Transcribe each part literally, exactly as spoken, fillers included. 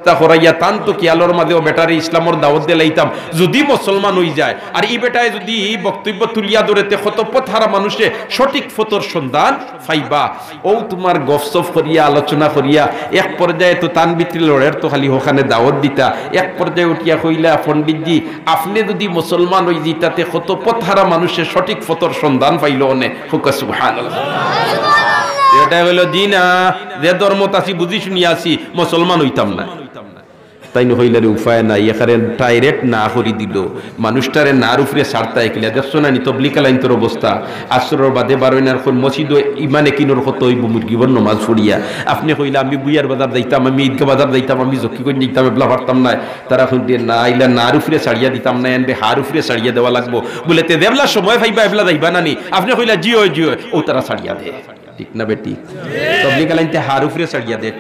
তা করাইয়া তান তো খিয়ালর মাঝে ও বেটারে ইসলামর দাওয়াত দিলাইতাম, যুদি মুসলমান অইযায়, আর ই বেটায় যুদি বক্তব্য তুলিয়া ধরে, তে কত পথহারা মানুষে সঠিক পথর সন্ধান পাইবা। অউ তুমার গফসফ করিয়া, আলোচনা করিয়া, এক পর্যায়ে তো তান ভিতরে লড়ের তো খালি অখানে দাওয়াত দিতা, এক পর্যায়ে উঠিয়া কইলা, "পণ্ডিতজি, আপনে যুদি মুসলমান অইযিতা, তে কত পথহারা মানুষে সঠিক পথর সন্ধান পাইলো অনে।" কউক্কা সুবহানাল্লাহ। ইটা অইলো, "জি না, যে ধর্মত আছি, বুঝি শুনিয়া আছি, মুসলমান অইতাম না।" তাইন কইলা, "রে, উপায় নাই, এখানে direct না করি দিলো, মানুষটারে নার উপরে ছাড়তায় কিলা, দেখছো না নি তবলিগ আলাইন্তর অবস্থা, আসরর বাদে বারইন আর কইন মসজিদো ইমানে কিনর কত অইবো মুরগিবর নমাজ পড়িয়া, আপনে কইলা আমি বুয়ার বাজার যাইতাম, আমি ইদগা বাজার যাইতাম, আমি জকিগঞ্জ যাইতাম, এবলা পারতাম নায়।" তারা কইন, "না, ইলা নার উপরে ছাড়িয়া দিতাম না, এনরে হার উপরে ছাড়িয়া দেওয়া লাগবো।" বুলে, "তে যেবলা সময় পাইবা এবলা যাইবা না নি?" আপনে কইলা, "জি অয়, জি অয়।" অউ তারা ছাড়িয়া দে, ঠিক না বেটি? তবলিগ আলাইন্তে হার উপরে ছাড়িয়া দে।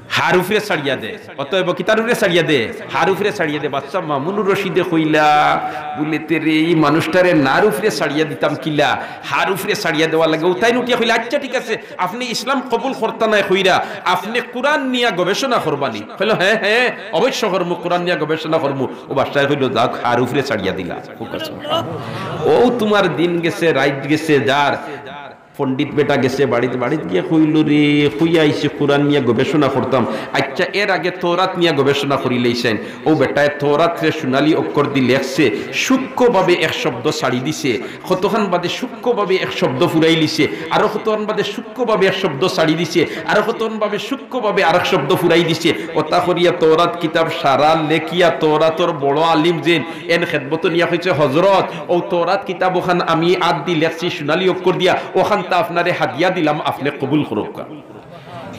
হার উপরে ছাড়িয়া দে। অতএব কিতার উপরে ছাড়িয়া দে? হার উপরে ছাড়িয়া দে। বাদশা মামুনুর রশিদে কইলা, বুলে, "তে রে, ই মানুষটারে নার উপরে ছাড়িয়া দিতাম কিলা, হার উপরে ছাড়িয়া দেওয়া লাগে।" অউ তাইন উঠিয়া কইলা, "আচ্ছা, ঠিক আছে, আপনে ইসলাম কবুল করতা নায় কইরা, আপনে কুরআন নিয়া গবেষণা করবা নি?" কইলো, "হ্যাঁ, হ্যাঁ, অবশ্য করমু, কুরআন নিয়া গবেষণা করমু।" অউ বাদশায় কইলো, "যাউক, হার উপরে ছাড়িয়া দিলা।" অউ তুমার দিন গেছে, রাইত গেছে, যার পণ্ডিত বেটা গেছে বাড়িত, বাড়িত গিয়া কইলো, "রে, কইয়া আইছি কুরআন নিয়া গবেষণা করতাম।" আচ্ছা, এর আগে তৌরাত নিয়া গবেষণা করিলাইছইন। অউ বেটায় তৌরাতরে সোনালী অক্ষর দি লেখছে, সূক্ষ্মভাবে এক শব্দ ছাড়ি দিছে, কতখান বাদে সূক্ষ্মভাবে এক শব্দ ফুরাইলিছে, আরো কতখান বাদে সূক্ষ্মভাবে এক শব্দ ছাড়ি দিছে, আরো কতখান বাদে সূক্ষ্মভাবে আরেক শব্দ ফুরাই দিছে। অতা করিয়া তৌরাত কিতাব সারা লেখিয়া তৌরাতর বড় আলিম যেইন, এন খেদমতো নিয়া কইছে, "হজরত, অউ তৌরাত কিতাব অখান আমি আত দি লেখছি সোনালী অক্ষর দিয়া, অখানতা আপনারে হাদিয়া দিলাম, আপনে কবুল করউক্কা।"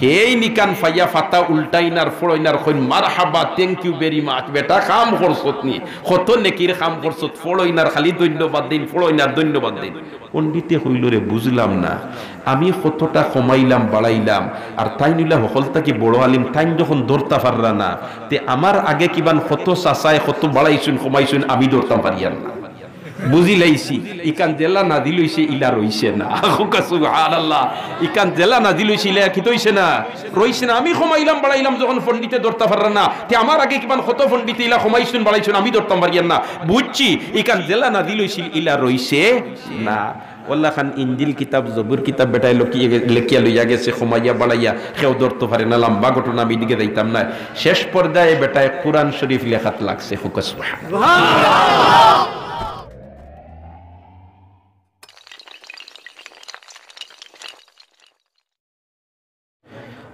হেইন ইখান পাইয়া পাতা উল্টাইন আর পড়ইন আর কইন, "মারহাবা, thank you very much, বেটা কাম করছত নি, কত নেকির কাম করছত, পড়ইন আর খালি ধন্যবাদ দেইন, পড়ইন আর ধন্যবাদ দেইন।" পণ্ডিতে কইলো, "রে, বুঝলাম না, আমি কতটা কমাইলাম, বাড়াইলাম, আর তাইন অইলা হকল থাকি বড় আলিম, তাইন যখন ধরতা পাররা না, তে আমার আগে কিবান কত চাচায় কত বাড়াইছইন, কমাইছইন, আমি ধরতাম পারিয়ার না।" বুঝিলাইছি, ইখান যেলা নাজিল অইছে, ইলা রইছে না। কউক্কা সুবহানাল্লাহ। ইখান যেলা নাজিল অইছে, ইলা কিতা অইছে না? রইছে না। আমি কমাইলাম, বাড়াইলাম, যখন পণ্ডিতে ধরতা পাররা না, তে আমার আগে কিবান কত পণ্ডিতে ইলা কমাইছইন, বাড়াইছইন, আমি ধরতাম পারিয়ার না। বুঝছি, ইখান যেলা নাজিল অইছিল, ইলা রইছে না। অলাখান ইঞ্জিল কিতাব, জবুর কিতাব বেটায় লকি-, লেখিয়া লইয়া গেছে, কমাইয়া বাড়াইয়া, কেউ ধরতো পারে না। লম্বা ঘটনা, আমি ইদিকে যাইতাম না। শেষ পর্যায়ে বেটায় কুরআন শরীফ লেখাত লাগছে। কউক্কা সুবহানাল্লাহ।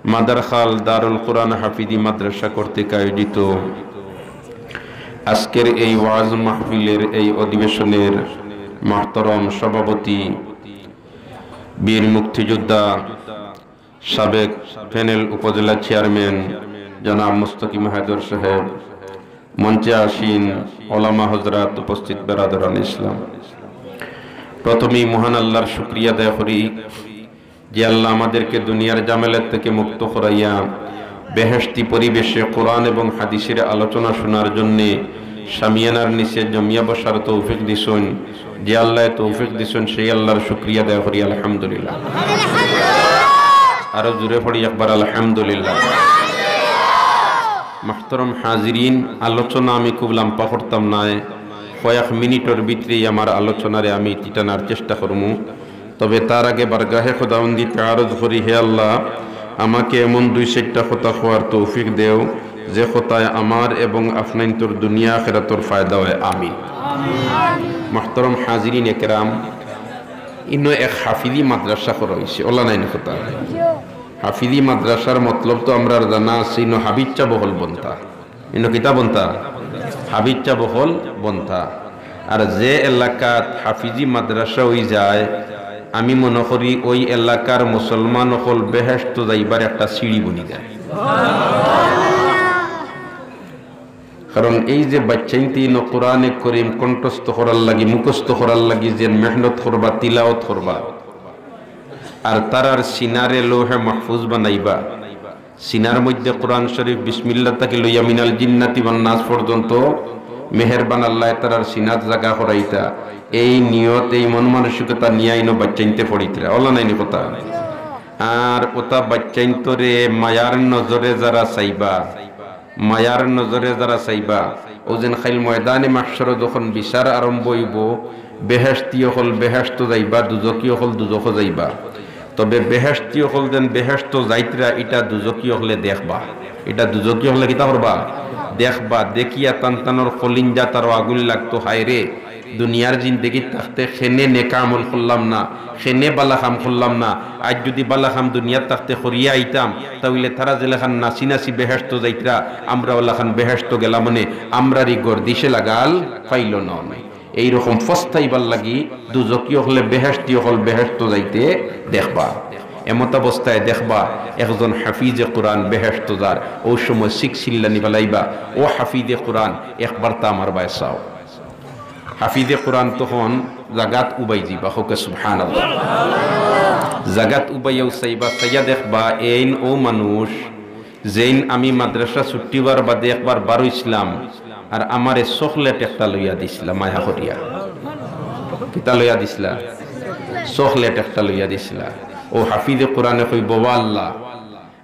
মাদারখাল দারুল কুরআন হাফিজি মাদ্রাসা কর্তৃক আয়োজিত আজকের এই ওয়াজ মাহফিলের এই অধিবেশনের মুহতারাম সভাপতি, বীর মুক্তিযোদ্ধা, সাবেক প্যানেল উপজেলা চেয়ারম্যান জনাব মুস্তাকিম হায়দর সাহেব, মঞ্চে আসীন ওলামা হযরত, উপস্থিত বেরাদরান ইসলাম, প্রথমেই মহান আল্লাহর শুকরিয়া আদায় করি যে আল্লাহ আমাদেরকে দুনিয়ার ঝামেলা থেকে মুক্ত করাইয়া বেহেশতি পরিবেশে কোরআন এবং হাদিসের আলোচনা শোনার জন্যে শামিয়ানার নিচে জমিয়া বসার তৌফিক দিছইন। যে আল্লাহ তৌফিক দিছইন, সেই আল্লাহর শুকরিয়া আদায় করি, আলহামদুলিল্লাহ। আরো জোরে পড়ি একবার, আলহামদুলিল্লাহ। মুহতারাম হাজিরিন, আলোচনা আমি খুব লম্বা করতাম নায়, কয়েক মিনিটর ভিতরেই আমার আলোচনারে আমি ইতি টানার চেষ্টা করমু। তবে তার আগে বারগাহে খোদাবন্দিতে আরজ করি, হে আল্লাহ, আমাকে এমন দুই চাইরটা কথা কওয়ার তৌফিক দেও, যে কথায় আমার এবং আপনাইন্তর দুনিয়া আখেরাতর ফায়দা হয়। আমিন। মুহতারাম হাজিরিন একরাম, ইনো এক হাফিজি মাদ্রাসা করা হইছে, অলা নাইন কথা? হাফিজি মাদ্রাসার মতলব তো আমরার জানা আছে, ইনো হাফিজ সাব অকল বনতা। ইনো কিতা বনতা? হাফিজ সাব অকল বনতা। আর যে এলাকাত হাফিজি মাদ্রাসা অইযায়, আমি মনো করি ওই এলাকার মুসলমান অকল বেহেশতো যাইবার একটা সিঁড়ি বনি যায়। কারণ এই যে বাইচ্চাইন্তে ইনো কোরআনে করিম কণ্ঠস্থ করার লাগি, মুখস্থ করার লাগি যে মেহনত করবা, তিলাওয়াত করবা, আর তারার সিনারে লৌহে মাহফুজ বানাইবা, সিনার মধ্যে কোরআন শরীফ বিসমিল্লাহ থাকি লইয়া মিনাল জিন্নাতি ওয়ান নাস পর্যন্ত মেহেরবান আল্লাহ তারার সিনাত জাগা করাইতা, এই নিয়ত, এই মন মানসিকতা নিয়া ইনো বাইচ্চাইন্তে পড়িতরা। অলা নাইনি কথা? আর অতা বাইচ্চাইন্তরে মায়ার নজরে যারা চাইবা, মায়ার নজরে যারা চাইবা, অউ যেন কাইল ময়দানে মাহশরো যখন বিচার আরম্ভ অইবো, বেহেশতি অকল বেহেশতো যাইবা, দুজখি অকল দুজখো যাইবা। তবে বেহেশতি অকল যেন বেহেশতো যাইতরা, ইটা দুজখি অকলে দেখবা। ইটা দুজখি অকলে কিতা করবা? দেখবা। দেখিয়া তান তানর কলিঞ্জাত আরো আগুইন লাগতো, হায়রে, দুনিয়ার জিন্দেগিত থাকতে কেনে নেক আমল করলাম না, কেনে বালা কাম করলাম না। আইজ যুদি বালা কাম দুনিয়াত থাকতে করিয়া আইতাম, তা অইলে তারা যেলাখান নাচি নাচি বেহেশতো যাইতরা, আমরা অলাখান বেহেশতো গেলাম অনে, আমরার ই গর্দিশে লাগাল পাইলো না অনে। এইরকম ফস্তাইবার লাগি দুজখি অকলে বেহেশতি অকল বেহেশতো যাইতে দেখবা। এমতাবস্থায় দেখবা একজন হাফিজে কোরআন বেহেশতো যার, অউ সময় চিক চিল্লানি ফালাইবা, "ও হাফিজে কোরআন, একবারতা আমার বায় চাও।" হাফিজে কোরআন তখন জাগাত উবাই যিবা, কউক্কা সুবহানাল্লাহ। জাগাত উবাইয়াউ চাইবা, চাইয়া দেখবা এইন অউ মানুষ, যেইন আমি মাদ্রাসা ছুট্টিবার বাদে একবার বারইছলাম, আর আমারে চকলেট একটা লইয়া দিছলা মায়া করিয়া। কিতা লইয়া দিছলা? চকলেট একটা লইয়া দিছলা। অউ হাফিজে কোরআনে কইবো, "ও আল্লাহ,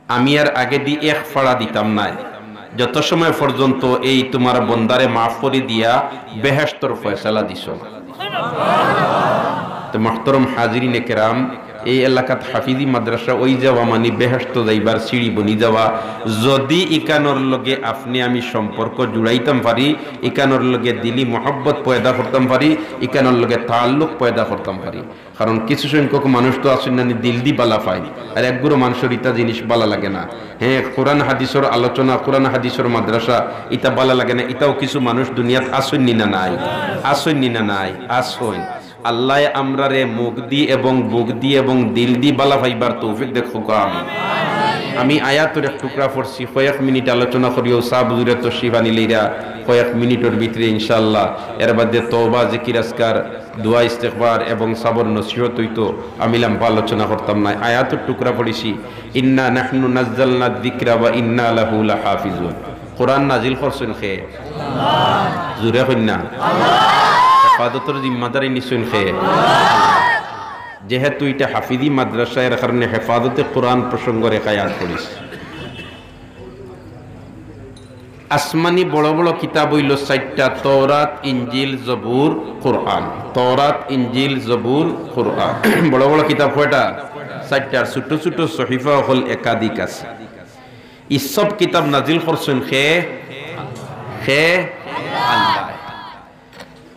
আমি আর আগেদি এক ফাড়া দিতাম নায়, যত সময় পর্যন্ত এই তুমার বন্দারে মাফ করি দিয়া বেহেশতর ফয়সালা দিছো না।" তে মুহতারাম হাজিরিনে কেরাম, এই এলাকাত হাফিজি মাদ্রাসা অই যাওয়া মানি বেহেশতো যাইবার সিঁড়ি বনি যাওয়া। যুদি ইকানর লগে আপনে আমি সম্পর্ক জুড়াইতাম পারি, ইকানর লগে দিলি মহব্বত পয়দা করতাম পারি, ইকানর লগে তাল্লুক পয়দা করতাম পারি। কারণ কিছু সংখ্যক মানুষ তো আছইন নানি দিলদি বালা পাইন, আর একগুলো মানুষর ইতা জিনিস বালা লাগে না। হ্যাঁ, কোরআন হাদিসর আলোচনা, কোরআন হাদিসর মাদ্রাসা, ইতা বালা লাগে না। ইতাও কিছু মানুষ দুনিয়াত আছইন নি না নাই? আছইন নি না নাই? আছইন। আল্লায় আমরারে মুখদি এবং বুকদি এবং দিলদি বালা পাইবার তৌফিক দেউক্কা, আমিন। আমি আয়াতর এক টুকরা পড়ছি, কয়েক মিনিট আলোচনা করিয়াউ সাব হুজুরে তশরিফ আনিলাইরা কয়েক মিনিটর ভিতরে ইনশাআল্লাহ। এর বাদে তওবা, জিকির, আজকার, দোয়া, ইস্তেগফার এবং সাবর নসিহত অইতো, আমি লম্বা আলোচনা করতাম নায়। আয়াতর টুকরা পড়ছি, "ইন্না নাহনু নাজ্জালনা যিকরা ওয়া ইন্না লাহু লাহাফিজুন।" কোরআন নাজিল করছইন কে? জুরে কইন না। হেফাজতর জিম্মাদারি নিছইন কে? যেহেতু ইটা হাফিজি মাদ্রাসা, এর কারণে হেফাজতে কোরআন প্রসঙ্গর এক আয়াত পড়ছি। আসমানি বড় বড় কিতাব অইলো চাইরটা, তওরাত, ইনজিল, জবুর, কোরআন। তওরাত, ইনজিল, জবুর, কোরআন। বড় বড় কিতাব কয়টা? চাইরটা। আর ছোট ছোট সহিফা অকল একাধিক আছে। ই সব কিতাব নাজিল করছইন কে? কে? আল্লায়।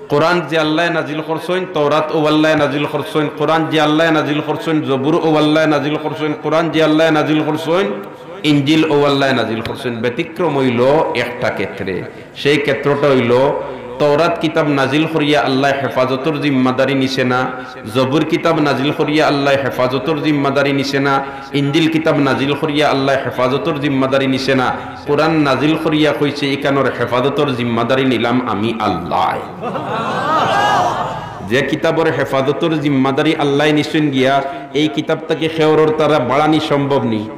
কোরআন যে আল্লায় নাজিল করছইন, তওরাত অউ আল্লায় নাজিল করছইন, কোরআন যে আল্লায় নাজিল করছইন, জবুর অউ আল্লায় নাজিল করছইন, কোরআন যে আল্লায় নাজিল করছইন, ইনজিল অউ আল্লায় নাজিল করছইন। ব্যতিক্রম অইলো একটা ক্ষেত্রে, সেই ক্ষেত্রটা অইলো তওরাত কিতাব নাজিল করিয়া আল্লায় হেফাজতর জিম্মাদারি নিছে না, জবুর কিতাব নাজিল করিয়া আল্লায় হেফাজতর জিম্মাদারি নিছে না, ইনজিল কিতাব নাজিল করিয়া আল্লায় হেফাজতর জিম্মাদারি নিছে না, কোরআন নাজিল করিয়া কইছে, "ইকানর হেফাজতর জিম্মাদারি নিলাম আমি আল্লায়।" যে কিতাবর হেফাজতর জিম্মাদারি আল্লায় নিছইন গিয়া, এই কিতাব থাকি কেউরর তারা বাড়ানি সম্ভব নি,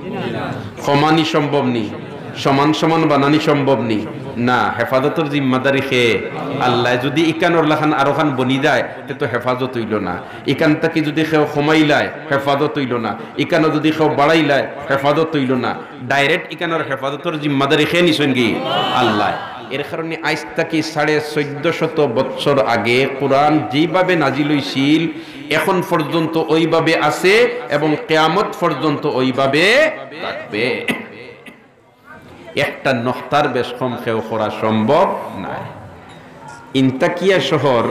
কমানি সম্ভব নি, সমান সমান বানানি সম্ভব নি? না, হেফাজতর জিম্মাদারি কে? আল্লায়। যুদি ইকানর লাখান আরোখান বনি যায়, তে তো হেফাজত অইলো না। ইকান থাকি যুদি কেউ কমাইলায়, হেফাজত অইলো না। ইকানো যুদি কেউ বাড়াইলায়, হেফাজত অইলো না। Direct ইকানর হেফাজতর জিম্মাদারি কে নিছইন গি? আল্লায়। এর কারণে আইজ থাকি সাড়ে চৌদ্দ শত বৎসর আগে কোরআন যেইভাবে নাজিল অইছিল, এখন পর্যন্ত ওইভাবে আছে এবং কিয়ামত পর্যন্ত ওইভাবে থাকবে। একটা নক্তার বেশ কম কেউ করা সম্ভব নায়। ইন্তাকিয়া শহর,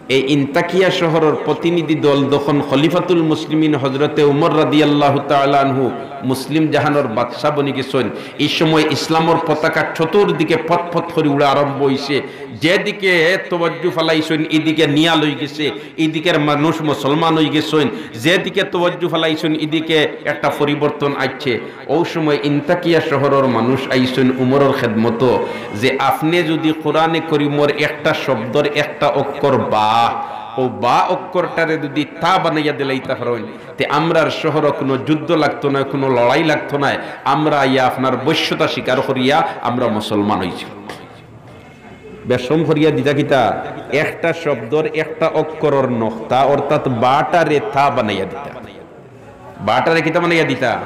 এই ইন্তাকিয়া শহরর প্রতিনিধি দল যখন খলিফাতুল মুসলিমিন হজরতে উমর রাদিয়াল্লাহু তাআলা আনহু মুসলিম জাহানর বাদশা বনি গেছইন, এই সময় ইসলামর পতাকা চতুর্দিকে ফটফট করি উড়া আরম্ভ অইছে। যেদিকে তওয়াজ্জু ফালাইছইন, ইদিকে নিয়া লই গেছে, ইদিকের মানুষ মুসলমান অই গেছইন। যেদিকে তওয়াজ্জু ফালাইছইন, ইদিকে একটা পরিবর্তন আইছে। অউ সময় ইন্তাকিয়া শহরর মানুষ আইছইন উমরর খেদমতো, যে আপনে যুদি কোরআনে করিমর একটা শব্দর একটা অক্ষর বা, অউ বা অক্ষরটারে যুদি তা বানাইয়া দিলাইতা পারইন, তে আমরার শহরো কুনু যুদ্ধ লাগতো নায়, কুনু লড়াই লাগতো নায়, আমরা আইয়া আপনার বশ্যতা স্বীকার করিয়া আমরা মুসলমান অইছি। বেশম করিয়া দিতা কিতা? একটা শব্দর একটা অক্ষরর নক্তা, অর্থাৎ বাটারে তা বানাইয়া দিতা। বাটারে কিতা বানাইয়া দিতা?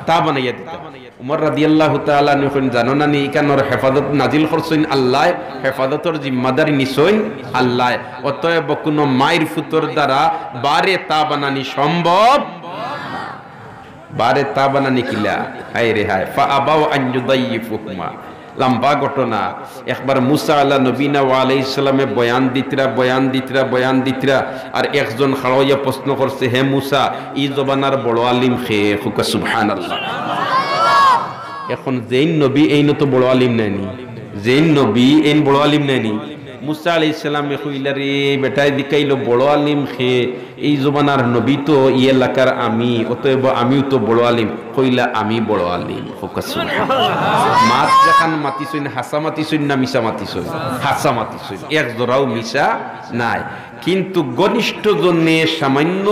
তা বানাইয়া দিতা। উমর রাদিয়াল্লাহু তাআলা আনহু কইন, "জানো না নি, ইখানর হেফাজত নাজিল করছইন আল্লায়, হেফাজতর জিম্মাদারি নিছইন আল্লায়। অতএব কুনু মাইর ফুতর দ্বারা বারে তা বানানি সম্ভব।" বারে তা বানানি কিলা? হায় রে হায়। "ফাআবাউ আন ইউদাইয়িফুহুমা।" লম্বা ঘটনা। একবার মুসা আলা নবীনা ওয়া আলাইহিস সালামে বয়ান দিতরা, বয়ান দিতরা, বয়ান দিতরা, আর একজন খাড়া অইয়া প্রশ্ন করছে, "হে মুসা, ই জমানার বড় আলিম কে?" কউক্কা সুবহানাল্লাহ। এখন যেইন নবী, এইন তো বড় আলিম নায়নি? যেইন নবী, এইন বড় আলিম নায়নি? মুসা আলাইহিস সালামে কইলা, "রে বেটায় জিকাইলো, বড় আলিম কে? এই জমানার নবী তো ই এলাকার আমি, অতএব আমিও তো বড় আলিম।" কইলা, "আমি বড় আলিম।" কউক্কা সুবহানাল্লাহ। মাত যেখান মাতিছইন, হাছা মাতিছইন না মিছা মাতিছইন? হাছা মাতিছইন, এক জরাও মিছা নাই। কিন্তু ঘনিষ্ঠ জনে সামান্য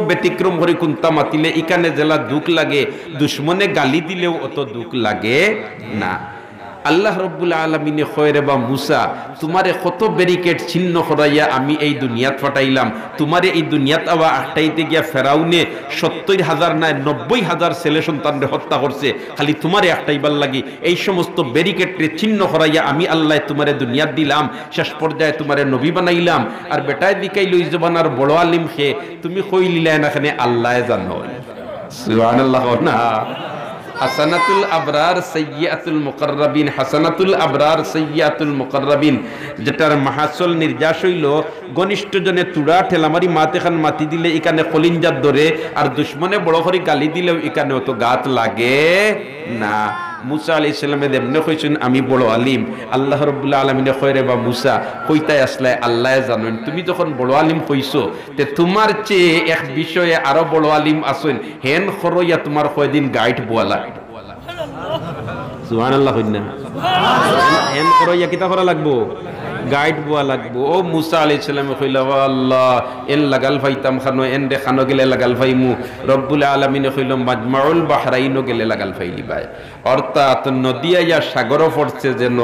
ব্যতিক্রম করি কুন্তা মাতিলে ইখানে যেলা দুখ লাগে, দুশমনে গালি দিলেও অত দুখ লাগে না। আল্লাহ রব্বুল আলামিনে কয়, "রে বা মুসা, তুমারে কত ব্যারিকেড ছিন্ন করাইয়া আমি এই দুনিয়াত পাঠাইলাম, তুমারে এই দুনিয়াত আওয়া আটকাইতে গিয়া ফেরাউনে সত্তইর হাজার নায়, নব্বই হাজার ছেলে সন্তানরে হত্যা করছে, খালি তুমারে আটকাইবার লাগি এই সমস্ত ব্যারিকেডরে ছিন্ন করাইয়া আমি আল্লায় তুমারে দুনিয়াত দিলাম, শেষ পর্যায়ে তুমারে নবী বানাইলাম।" আর বেটায় জিকাইলো, "ই জমানার বড় আলিম কে?" তুমি কইলিলায় না কেনে, "আল্লায় জানইন।" সুবহানাল্লাহ কও না। হাসানাতুল আবরার সাইয়্যিআতুল মুকাররাবিন, হাসানাতুল আবরার সাইয়্যিআতুল মুকাররাবিন, যেটার মাহাসল নির্যাস অইলো, ঘনিষ্ঠ জনে তুড়া ঠেলামারি মাত এখান মাতি দিলে ইখানে কলিঞ্জাত ধরে, আর দুশমনে বড় করি গালি দিলেও ইখানে অত গাত লাগে না। মুসা আলাইহিস সালামে যেমনে কইছইন, "আমি বড় আলিম", আল্লাহ রব্বুল আলামিনে কয়, "রে বা মুসা, কইতায় আছলায়, আল্লায় জানইন। তুমি যখন বড় আলিম কইছো, তে তুমার চেয়ে এক বিষয়ে আরো বড় আলিম আছইন, হেন করইয়া তুমার কয়দিন গাইট বওয়া লাগবো।" সুবহানাল্লাহ কইন না। হেন, হেন করইয়া কিতা করা লাগবো? গাইট বওয়া লাগবো। অউ মুসা আলাইহিস সালামে কইলা, "ও আল্লাহ, এন লাগাল পাইতাম কানো, এনরে কানো গেলে লাগাল পাইমু?" রব্বুল আলামিনে কইলো, "মাজমাউল বাহরাইনো গেলে লাগাল পাইলিবায়।" অর্থাৎ নদী আইয়া সাগরো পড়ছে যেন,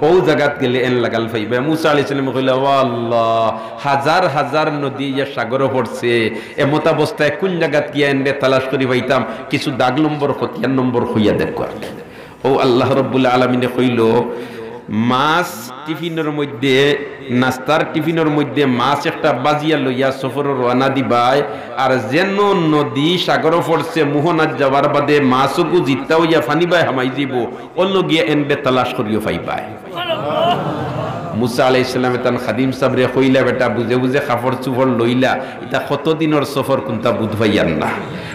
অউ জাগাত গেলে এন লাগাল পাইবায়। মুসা আলাইহিস সালামে কইলা, "ও আল্লাহ, হাজার হাজার নদী আইয়া সাগরো পড়ছে, এমতাবস্থায় কুন জাগাত গিয়া এনরে তালাশ করি পাইতাম? কিছু দাগ নম্বর, খতিয়ান নম্বর কইয়া দেখো আর কি।" অউ আল্লাহ রব্বুল আলামিনে কইলো, মাছ টিফিনর মধ্যে, নাস্তার টিফিনর মধ্যে মাছ একটা বাজিয়া লইয়া সফরো রওয়ানা দিবায়, আর যেন নদী সাগরো পড়ছে, মোহনাত যাওয়ার বাদে মাছগু জিত্তা অইয়া ফানি বায় হামাই যিবো, অনো গিয়া এনরে তালাশ করিও পাইবায়। মুসা আলাইহিস সালামে তান খাদিম সাবরে কইলা, "বেটা, বুঝে বুঝে কাপড় চুপড় লইলা, ইতা কত দিনর সফর কুন্তা বুঝ পাইয়ার না।"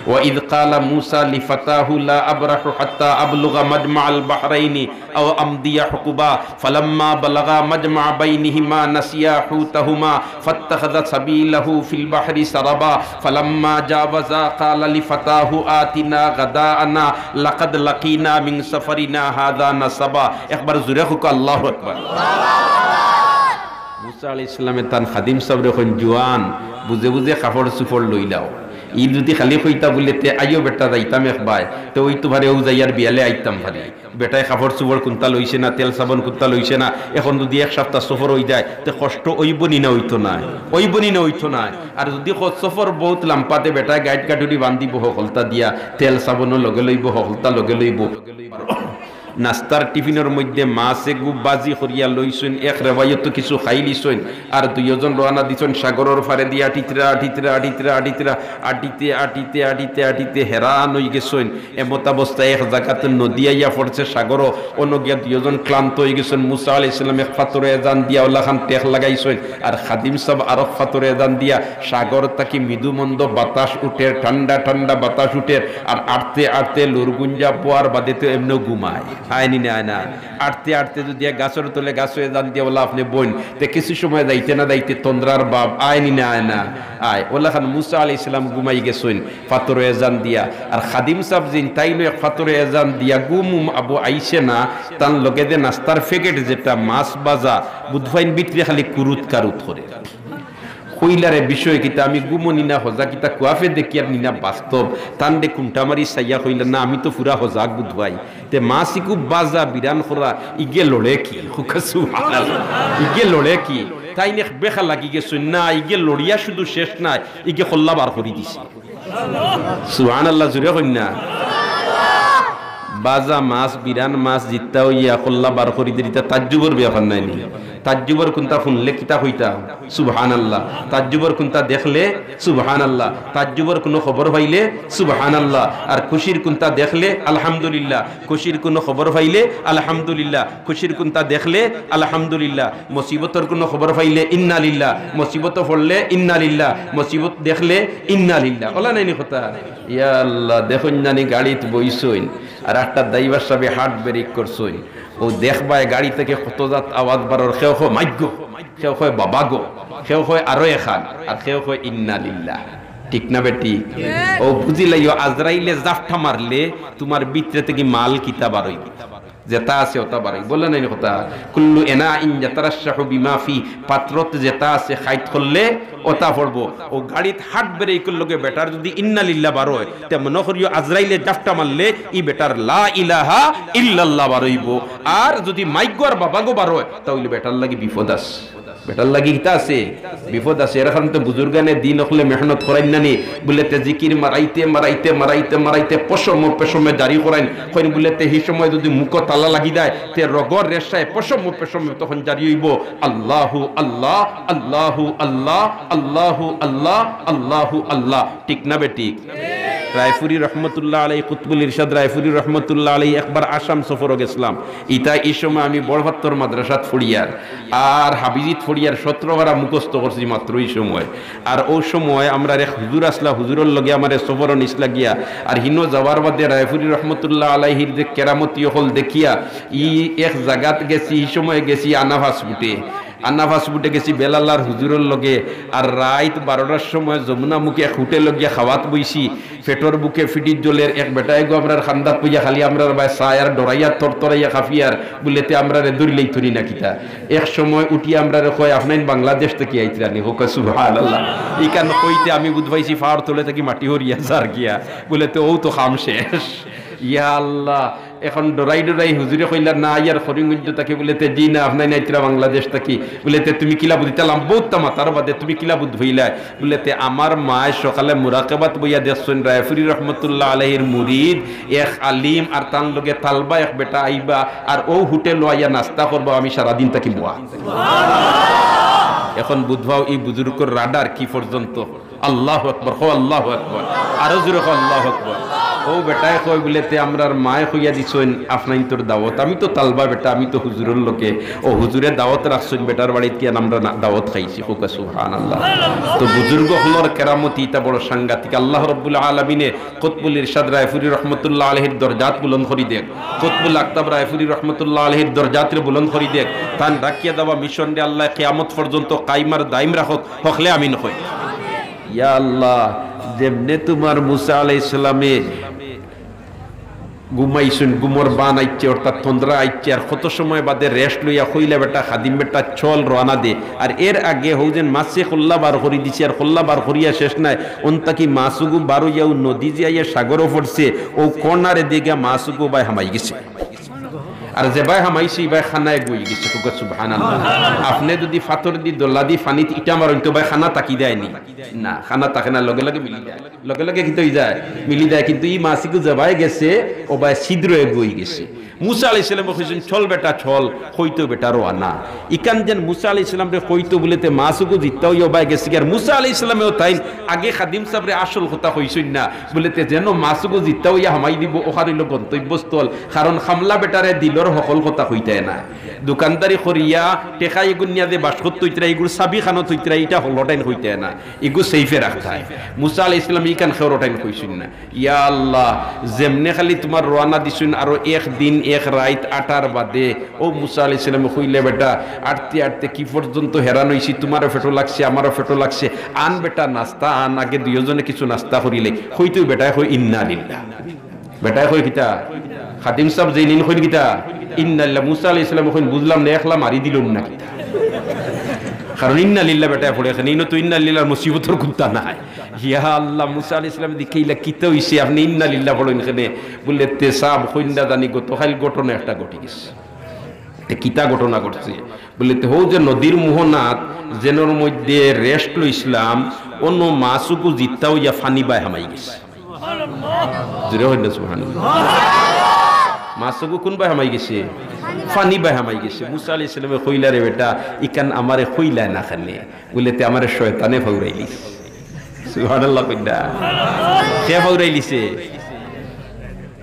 وإذ قال موسى لفتاه لا أبرح حتى أبلغ مجمع البحرين أو أمضي حقبا فلما بلغا مجمع بينهما نسيا حوتهما فاتخذ سبيله في البحر سربا فلما جاوزا قال لفتاه آتنا غداءنا لقد لقينا من سفرنا هذا نصبا। একবার জোরে কউক্কা, আল্লাহু আকবার। মুসা আলাইহিস সালামে তান খাদিম সাবরে কইন, "জুয়ান, বুঝে বুঝে কাপড় চুপড় লইলাও। ই যুদি খালি কইতা বুলে, 'তে আইও বেটা, যাইতাম একবায়,' তে অইতো পারে অউ যাইয়ার বিয়ালে আইতাম পারি।" বেটায় কাপড় চুপড় কুন্তা লইছে না, তেল সাবন কুন্তা লইছে না। এখন যুদি এক সাপ্তা সফর অইযায়, তে কষ্ট অইবো নি না অইতো নায়? অইবো নি না অইতো নায়? আর যুদি ক-, সফর বউত লাম্বা, তে বেটায় গাইট গাটুরি বান্ধিবো হকলতা দিয়া, তেল সাবনও লগে লইবো, হকলতা লগে লইবো। নাস্তার টিফিনর মধ্যে মাছ এগু বাজি করিয়া লইছইন, এক রেওয়ায়তো কিছু খাইলিছইন, আর দুইওজন রওয়ানা দিছইন সাগরর পারেদি আটিতরা, আটিতরা, আটিতরা, আটিতরা, আটিতে, আটিতে, আটিতে, আটিতে হেরান অইগেছইন। এমতাবস্থায় এক জাগাত নদী আইয়া পড়ছে সাগরো, অনো গিয়া দুইওজন ক্লান্ত অইগেছইন। মুসা আলাইহিস সালাম এক ফাতরো এজান দিয়া অলাখান টেক লাগাইছইন, আর খাদিম সাব আরক ফাতরো এজান দিয়া। সাগর থাকি মৃদু মন্দ বাতাস উঠের, ঠান্ডা ঠান্ডা বাতাস উঠের, আর আটতে আটতে লুরগুঞ্জা পোয়ার বাদে তো এমনেও ঘুমায়। আয় নি না, আয় না। আটতে আটতে যুদি এক গাছর তলে গাছো এজান দিয়া অলা আপনে বইন, তে কিছু সময় যাইতে না যাইতে তন্দ্রার ভাব আয় নি না, আয় না। আয়, অলাখান মুসা আলাইহিস সালাম ঘুমাই গেছইন, ফাতরো এজান দিয়া। আর খাদিম সাব যেইন, তাইনও এক ফাতরো এজান দিয়া ঘুম উম আবু আইছে না, তান লগে যে নাস্তার প্যাকেট যেটা মাছ ভাজা, বুধ ফাইন ভিতরে খালি কুরুত কারুত করে। কইলা, "রে বিষয় কিতা, আমি ঘুমো নি না হজাগ, কিতা কুয়াফে দেখিয়ার নি না বাস্তব?" তানরে কুন্টা মারি চাইয়া কইলা, "না, আমি তো পুরা হজাগ বুধ ভাই।" তে মাছ ইগু ভাজা বিরান করা, ইগে লড়ে কি? কউক্কা সুবহানাল্লাহ। ইগে লড়ে কি? তাইন এক বেখা লাগি গেছইন না, ইগে লড়িয়া শুধু শেষ নায়, ইগে কল্লা বার করি দিছে। সুবহানাল্লাহ, জুরে কইন না। বাজা মাছ, বিরান মাছ, জিত্তা অইয়া কল্লা বার করি দিরিতা তাজ্জুবর ব্যাপার নায় নি? তাজ্জুবর কুন্তা হুনলে কিতা কইতা? সুবহানাল্লাহ। তাজ্জুবর কুন্তা দেখলে? সুবহানাল্লাহ। তাজ্জুবর কুনু খবর পাইলে? সুবহানাল্লাহ। আর খুশির কুন্তা দেখলে? আলহামদুলিল্লাহ। খুশির কুনু খবর পাইলে? আলহামদুলিল্লাহ। খুশির কুন্তা দেখলে? আলহামদুলিল্লাহ। মুসিবতর কুনু খবর পাইলে? ইন্না লিল্লাহ। মুসিবতো পড়লে? ইন্না লিল্লাহ। মুসিবত দেখলে? ইন্না লিল্লাহ। অলা নায় নি কথা? ইয়া আল্লাহ, দেখইন না নি গাড়িত বইছইন, আর একটা ড্রাইভার সাবে হার্ট ব্রেক করছইন। অউ দেখবায় গাড়ি থাকি কত জাত আওয়াজ বারর, কেউ কয় মাইগো, কেউ কয় বাবা গো, কেউ কয় আরো এখান, আর কেউ কয় ইন্না লিল্লাহ। ঠিক না বেটি? অউ বুঝিলাইও, আজরাইলে জাফটা মারলে তুমার ভিতরে থাকি মাল কিতা বারইবো, যেতা আছে অতা বারইবো। বলে নাই কথা? কুল্লু ইনাইন ইয়াতারাশশাহু বিমা ফি, পাত্রত যেতা আছে খাইত করলে অতা পড়বো। অউ গাড়িত হার্ট ব্রেকর লগে বেটার যুদি ইন্না লিল্লাহ বারয়, তে মনো করিও আজরাইলে জাফটা মারলে ই বেটার লা ইলাহা ইল্লাল্লাহ বারইবো। আর যুদি মাইগো আর বাবাগো বারয়, তা অইলে বেটার লাগি বিপদ আছে। বেটার লাগি কিতা আছে? বিপদ আছে। এর কারণে তো বুজুর্গানে দিন অকলে মেহনত করাইন না নি? বুলে তে জিকির মারাইতে, মারাইতে, মারাইতে, মারাইতে পশমে, পশমে জারি করাইন। কইন বুলে তে হি সময় যুদি মুখো তালা লাগি দেয়, তে রগর রেশায় পশমে, পশমে তখন জারি অইবো, আল্লাহু আল্লাহ, আল্লাহু আল্লাহ, আল্লাহু আল্লাহ, আল্লাহু আল্লাহ। ঠিক না বেঠিক? রায়পুরী রহমতুল্লাহ আলাইহি, কুতবুল ইরশাদ রায়পুরী রহমতুল্লাহ আলাইহি একবার আসাম সফরো গেছলাম। ইতা ই সময় আমি বড়পাত্তর মাদ্রাসাত পড়িয়ার, আর হাফিজিত পড়িয়ার, সতরো পারা মুখস্থ করছি মাত্র ই সময়। আর অউ সময় আমরার এক হুজুর আছলা, হুজুরর লগে আমারে সফরো নিছলা গিয়া। আর হিনো যাওয়ার বাদে রায়পুরী রহমতুল্লাহ আলাইহির যে কেরামতি অকল দেখিয়া, ই এক জাগাত গেছি, ই সময় গেছি আনা পাসপোর্টে। আনা পাসপোর্টে গেছি বেলালার হুজুরর লগে। আর রাইত বারোটার সময় যমুনা মুখে এক হোটেলো গিয়া খাওয়াত বইছি। পেটর ভুকে ফিটির জ্বলের, এক বেটায় গো আমরার কান্দাত বইয়া খালি আমরার বায় চায় আর ডরাইয়া থরথরাইয়া কাঁপিয়ার, বুলে তে আমরারে ধরিলাইতো নি না কিতা। এক সময় উঠিয়া আমরারে কয়, "আপনাইন বাংলাদেশ থাকি আইতরা নি?" কউক্কা সুবহানাল্লাহ। ইখান কইতে আমি বুঝ পাইছি পাওর তলে থাকি মাটি হরিয়া যার গিয়া। বুলে তে অউ তো কাম শেষ। ইয়া আল্লাহ, এখন ডরাই ডরাই হুজুরে কইলা, "না, ইয়ার করিমগঞ্জ থাকি।" বুলে তে, "জি না, আপনাইন আইতরা বাংলাদেশ থাকি।" বুলে তে, "তুমি কিলা বুঝিতালাম বউত তা মাতার বাদে, তুমি কিলা বুঝ পাইলায়?" বুলে তে, "আমার মায় সকালে মুরাকাবাত বইয়া দেখছইন রায়পুরী রহমতুল্লাহ আলাইহির মুরিদ এক আলিম আর তান লগে তালবা এক বেটা আইবা আর অউ হোটেলো আইয়া নাস্তা করবা, আমি সারাদিন থাকি বওয়া।" এখন বুঝ পাও ই বুজুর্গর রাডার কি পর্যন্ত। আল্লাহু আকবার, কও আল্লাহু আকবার, আরো জোরে কও আল্লাহু আকবার। অউ বেটায় কয় বুলে তে, "আমরার মায় কইয়া দিছইন আপনাইনতর দাওয়াত, আমি তো তালবা বেটা, আমি তো হুজুরর লগে, অউ হুজুরে দাওয়াত রাখছইন বেটার বাড়িত গিয়া আমরা না-, দাওয়াত খাইছি।" কউক্কা সুবহানাল্লাহ। তো বুজুর্গ অকলর কেরামতি ইতা বড় সাংঘাতিক। আল্লাহ রব্বুল আলামিনে কুতবুল ইরশাদ রায়পুরী রহমতুল্লাহ আলাইহির দরজাত বুলন্দ করি দেউক, কুতবুল আকতাব রায়পুরী রহমতুল্লাহ আলাইহির দরজাতরে বুলন্দ করি দেউক, তান রাখিয়া যাওয়া মিশনরে আল্লায় কিয়ামত পর্যন্ত কায়েম আর দায়েম রাখউক। হকলে আমিন কই। ইয়া আল্লাহ, যেমনে তুমার মুসা আলাইহিস সালামে ঘুমাইছইন, ঘুমর বান আইছে, অর্থাৎ তন্দ্রা আইছে, আর কত সময় বাদে রেস্ট লইয়া কইলা বেটা, খাদিম বেটা, চল রওয়ানা দে। আর এর আগে হউ যেন মাছে কল্লা বার করি দিছে, আর কল্লা বার করিয়া শেষ নায়, অন থাকি মাছগু বার অইয়া অউ নদী যে আইয়া সাগরো পড়ছে, অউ কর্নারে দিয়া গিয়া মাছগু বায় হামাই গেছে। আর যেবায় হামাইছে, ইবায় খানায় গই গেছে। কউক্কা সুবহানাল্লাহ। আপনে যুদি ফাতর দি, দলা দি, পানিত ইটা মারইন, তে বায় খানা থাকি দেয় নি? না, খানা থাকে না, লগে লগে মিলি যায়। লগে লগে কিতা অই যায়? মিলি যায়। কিন্তু ই মাছগু যেবায় গেছে, অউ বায় ছিদ্রয়ে গই গেছে। মুসা আলাইহিস সালামে কইছইন, "চল বেটা, চল।" কইতো বেটা রওয়ানা। ইখান যেন মুসা আলাইহিস সালামরে কইতো বুলে তে মাছগু জিত্তা অইয়া অউ বায় গেছে। আর মুসা আলাইহিস সালামেও তাইন আগে খাদিম সাবরে আসল কথা কইছইন না। বুলে তে যেন মাছগু জিত্তা অইয়া হামাই দিবো, অখান অইলো গন্তব্যস্থল। কারণ কামলা বেটারে দিলর হকল কথা কইতায় না। দোকানদারি করিয়া টেকা ইগুন নিয়া যে বাস্কত থইতরা, ইগুর চাবি খানো থইতরা, ইটা হকলটাইন কইতায় না। ইগু সেইফে রাখতায়। মুসা আলাইহিস সালামে ইখান কেউরটাইন কইছইন না। ইয়া আল্লাহ, যেমনে খালি তুমার রওয়ানা দিছইন, আরো এক দিন এক রাইত আটার বাদে, অউ মুসা আলাইহিস সালামে কইলা বেটা, আটতে আটতে কি পর্যন্ত হেরান অইছি, তুমারও পেটো লাগছে, আমারও পেটো লাগছে, আন বেটা নাস্তা আন, আগে দুইওজনে কিছু নাস্তা করিলাই। কইতোউ বেটায় কয়, "ইন্না লিল্লাহ।" বেটায় কয় কিতা? খাদিম সাব যেইন কইন কিতা? "ইন্না লিল্লাহ।" মুসা আলাইহিস সালামে কইন, "বুঝলাম না, একলা মারি দিলাম না কিতা?" কারণ ইন্না লিল্লাহ বেটায় পড়ে, এখানে ইনো তো ইন্না লিল্লাহর মুসিবতর কুন্তা নাই। ইয়া আল্লাহ, মুসা আলাইহিস সালামে দেখিলা, "কিতা অইছে? আপনে ইন্না লিল্লাহ পড়ইন কেনে?" বুলে, "তে সাব, কইন্না জানি গতকাইল ঘটনা একটা ঘটি গেছে।" তে কিতা ঘটনা ঘটছে? বুলে, "তে হউ যে নদীর মোহনাত যেনর মধ্যে rest লইছলাম, অনো মাছগু জিত্তা অইয়া ফানি বায় হামাই গেছে।" জোরে কইন না সুবহানাল্লাহ। মাছগু কুন বায় হামাই গেছে? ফানি বায় হামাই গেছে। মুসা আলাইহিস সালামে কইলা, "রে বেটা, ইখান আমারে কইলায় না কেনে?" বুলে, "তে আমারে শয়তানে ফাউরাইলিছে।" সুবহানাল্লাহ কইন না। কে ফাউরাইলিছে?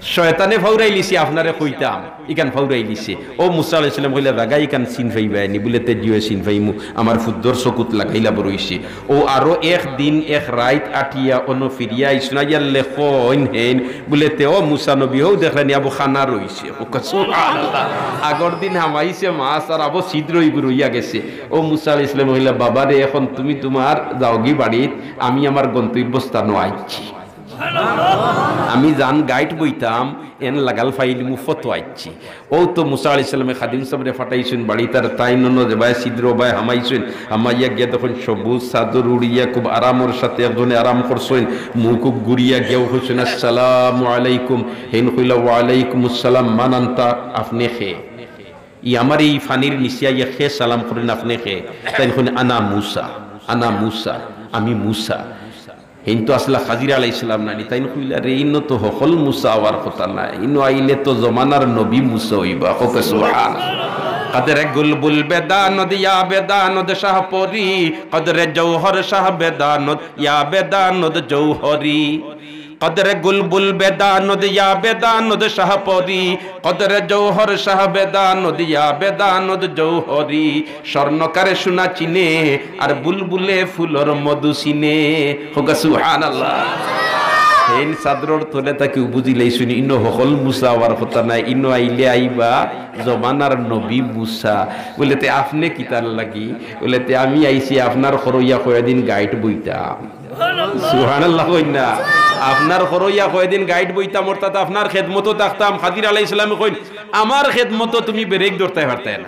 শয়তানে ফাউরাইলিছে, আপনারে কইতাম, ইখান ফাউরাইলিছে। অউ মুসা আলাইহিস সালাম কইলা, "জাগা ইখান চিন ফাইবায়নি?" বুলে, "তে জি অয় চিন ফাইমু, আমার ফুদ্দর চকুত লাগাইলা বড় অইছে।" অউ আরো এক দিন এক রাইত আটিয়া অনো ফিরিয়া আইছইন, আইয়ারলে কইন হেইন, বুলে, "তে অউ মুসা নবী, হউ দেখরায়নি, আবো খানা রইছে।" কউক্কা সুবহানাল্লাহ। আগর দিন হামাইছে মাছ আর আবো ছিদ্র অইগু রইয়া গেছে। অউ মুসা আলাইহিস সালাম কইলা, "বাবারে, এখন তুমি তুমার যাওগি বাড়িত, আমি আমার গন্তব্যস্থানো আইছি।" আমি যান গাইট বইতাম, এন লাগাল ফাইলিমু ফতো আইছি। অউ তো মুসা আলাইহিস সালামে খাদিম সাবরে ফাটাইছইন বাড়িত, আর তাইন অনো যেবায় ছিদ্র বায় হামাইছইন, হামাইয়া গিয়া দেখইন সবুজ চাদর উড়িয়া খুব আরামর সাথে একজনে আরাম করছইন, মুখ ঘুরিয়া গিয়াউ কইছইন, "আসসালামু আলাইকুম।" হেইন কইলা, "ওয়ালাইকুম আসসালাম, মান আনতা, আপনে কে?" ই আমার ই ফানির নিচে আইয়া কে সালাম করইন, আপনে কে? তাইন কইন, "আনা মুসা, আনা মুসা, আমি মুসা।" হেইন তো আছলা খাজির আলাইহিস সালাম নানি? তাইন কইলা, "রে, ইনো তো হকল মুসা অওয়ার কথা নায়, ইনো আইলে তো জমানার নবী মুসা অইবা।" কউক্কা সুবহান। কদরে গুলবুল বেদানদ ইয়া বেদানদ শাহপরি, কদরে জৌহর শাহ বেদানদ ইয়া বেদানদ জৌহরি। কদরে গুলবুল বেদানদ ইয়া বেদানদ শাহপরি, কদরে জৌহর শাহ বেদানদ ইয়া বেদানদ জৌহরি। স্বর্ণকারে সোনা চিনে, আর বুলবুলে ফুলর মধু চিনে। কউক্কা সুবহানাল্লাহ। হেইন চাদরর তলে থাকিউ বুজিলাইছইন, ইনো হকল মুসা অওয়ার কথা নায়, ইনো আইলে আইবা জমানার নবী মুসা। বুলে, "তে আপনে কিতার লাগি?" বুলে, "তে আমি আইছি আপনার খরইয়া কয়দিন গাইট বইতাম।" সুবহানাল্লাহ কইন না। আপনার খরইয়া কয়দিন গাইট বইতাম, অর্থাৎ আপনার খেদমতো থাকতাম। খাজির আলাইহিস সালামে কইন, "আমার খেদমতো তুমি ব্রেক ধরতায় পারতায় না,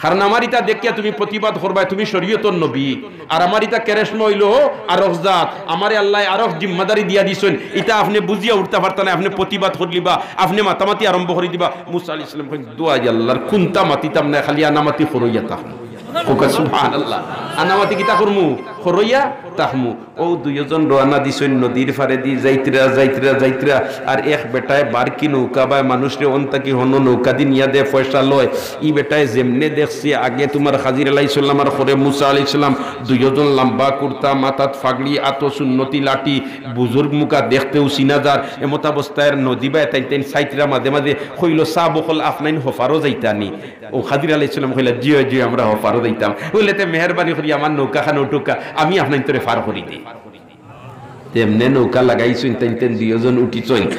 কারণ আমার ইতা দেখিয়া তুমি প্রতিবাদ করবায়, তুমি শরীয়তর নবী, আর আমার ইতা কেরেশমা অইলো আরক জাত, আমারে আল্লায় আরক জিম্মাদারি দিয়া দিছইন, ইতা আপনে বুজিয়া উঠতা পারতা নায়, আপনে প্রতিবাদ করিলিবা, আপনে মাতামাতি আরম্ভ করি দিবা।" মুসা আলাইহিস সালাম কইন, "দোয়াই আল্লাহর, কুন্তা মাতিতাম নায়, খালি আনামাতি খরইয়া থাকমু।" কউক্কা সুবহানাল্লাহ। আনামাতি কিতা করমু? খরইয়া থাকমু। অউ দুইওজন রওয়ানা দিছইন নদীর পারেদি, যাইতরা, যাইতরা, যাইতরা। আর এক বেটায় বারকি নৌকা বায়, মানুষরে অন থাকি হনো নৌকাদি নিয়া দেয়, পয়সা লয়। ই বেটায় যেমনে দেখছে, আগে তুমার খাজির আলাইহিস সালাম আর পরে মুসা আলাইহিস সালাম, দুইওজন লাম্বা কুর্তা, মাথাত ফাগড়ি, আতো সুন্নতি লাঠি, বুজুর্গ মুখা, দেখতেউ চিনা যার। এমতাবস্থায় নদী বায় তাইন তাইন চাইতরা, মাঝে মাঝে কইলো, "সাব অকল, আফনাইন হপারো যাইতানি?" অউ খাজির আলাইহিস সালাম কইলা, "জি অয়, জি অয়, আমরা হপারো যাইতাম।" বুলে, "তে মেহেরবানি করি আমার নৌকাখান উঠউক্কা, আমি আফনাইনতরে পার করি দেই।" তে এমনে নৌকা লাগাইছইন, তাইন তাইন দুইওজন উঠিছইন।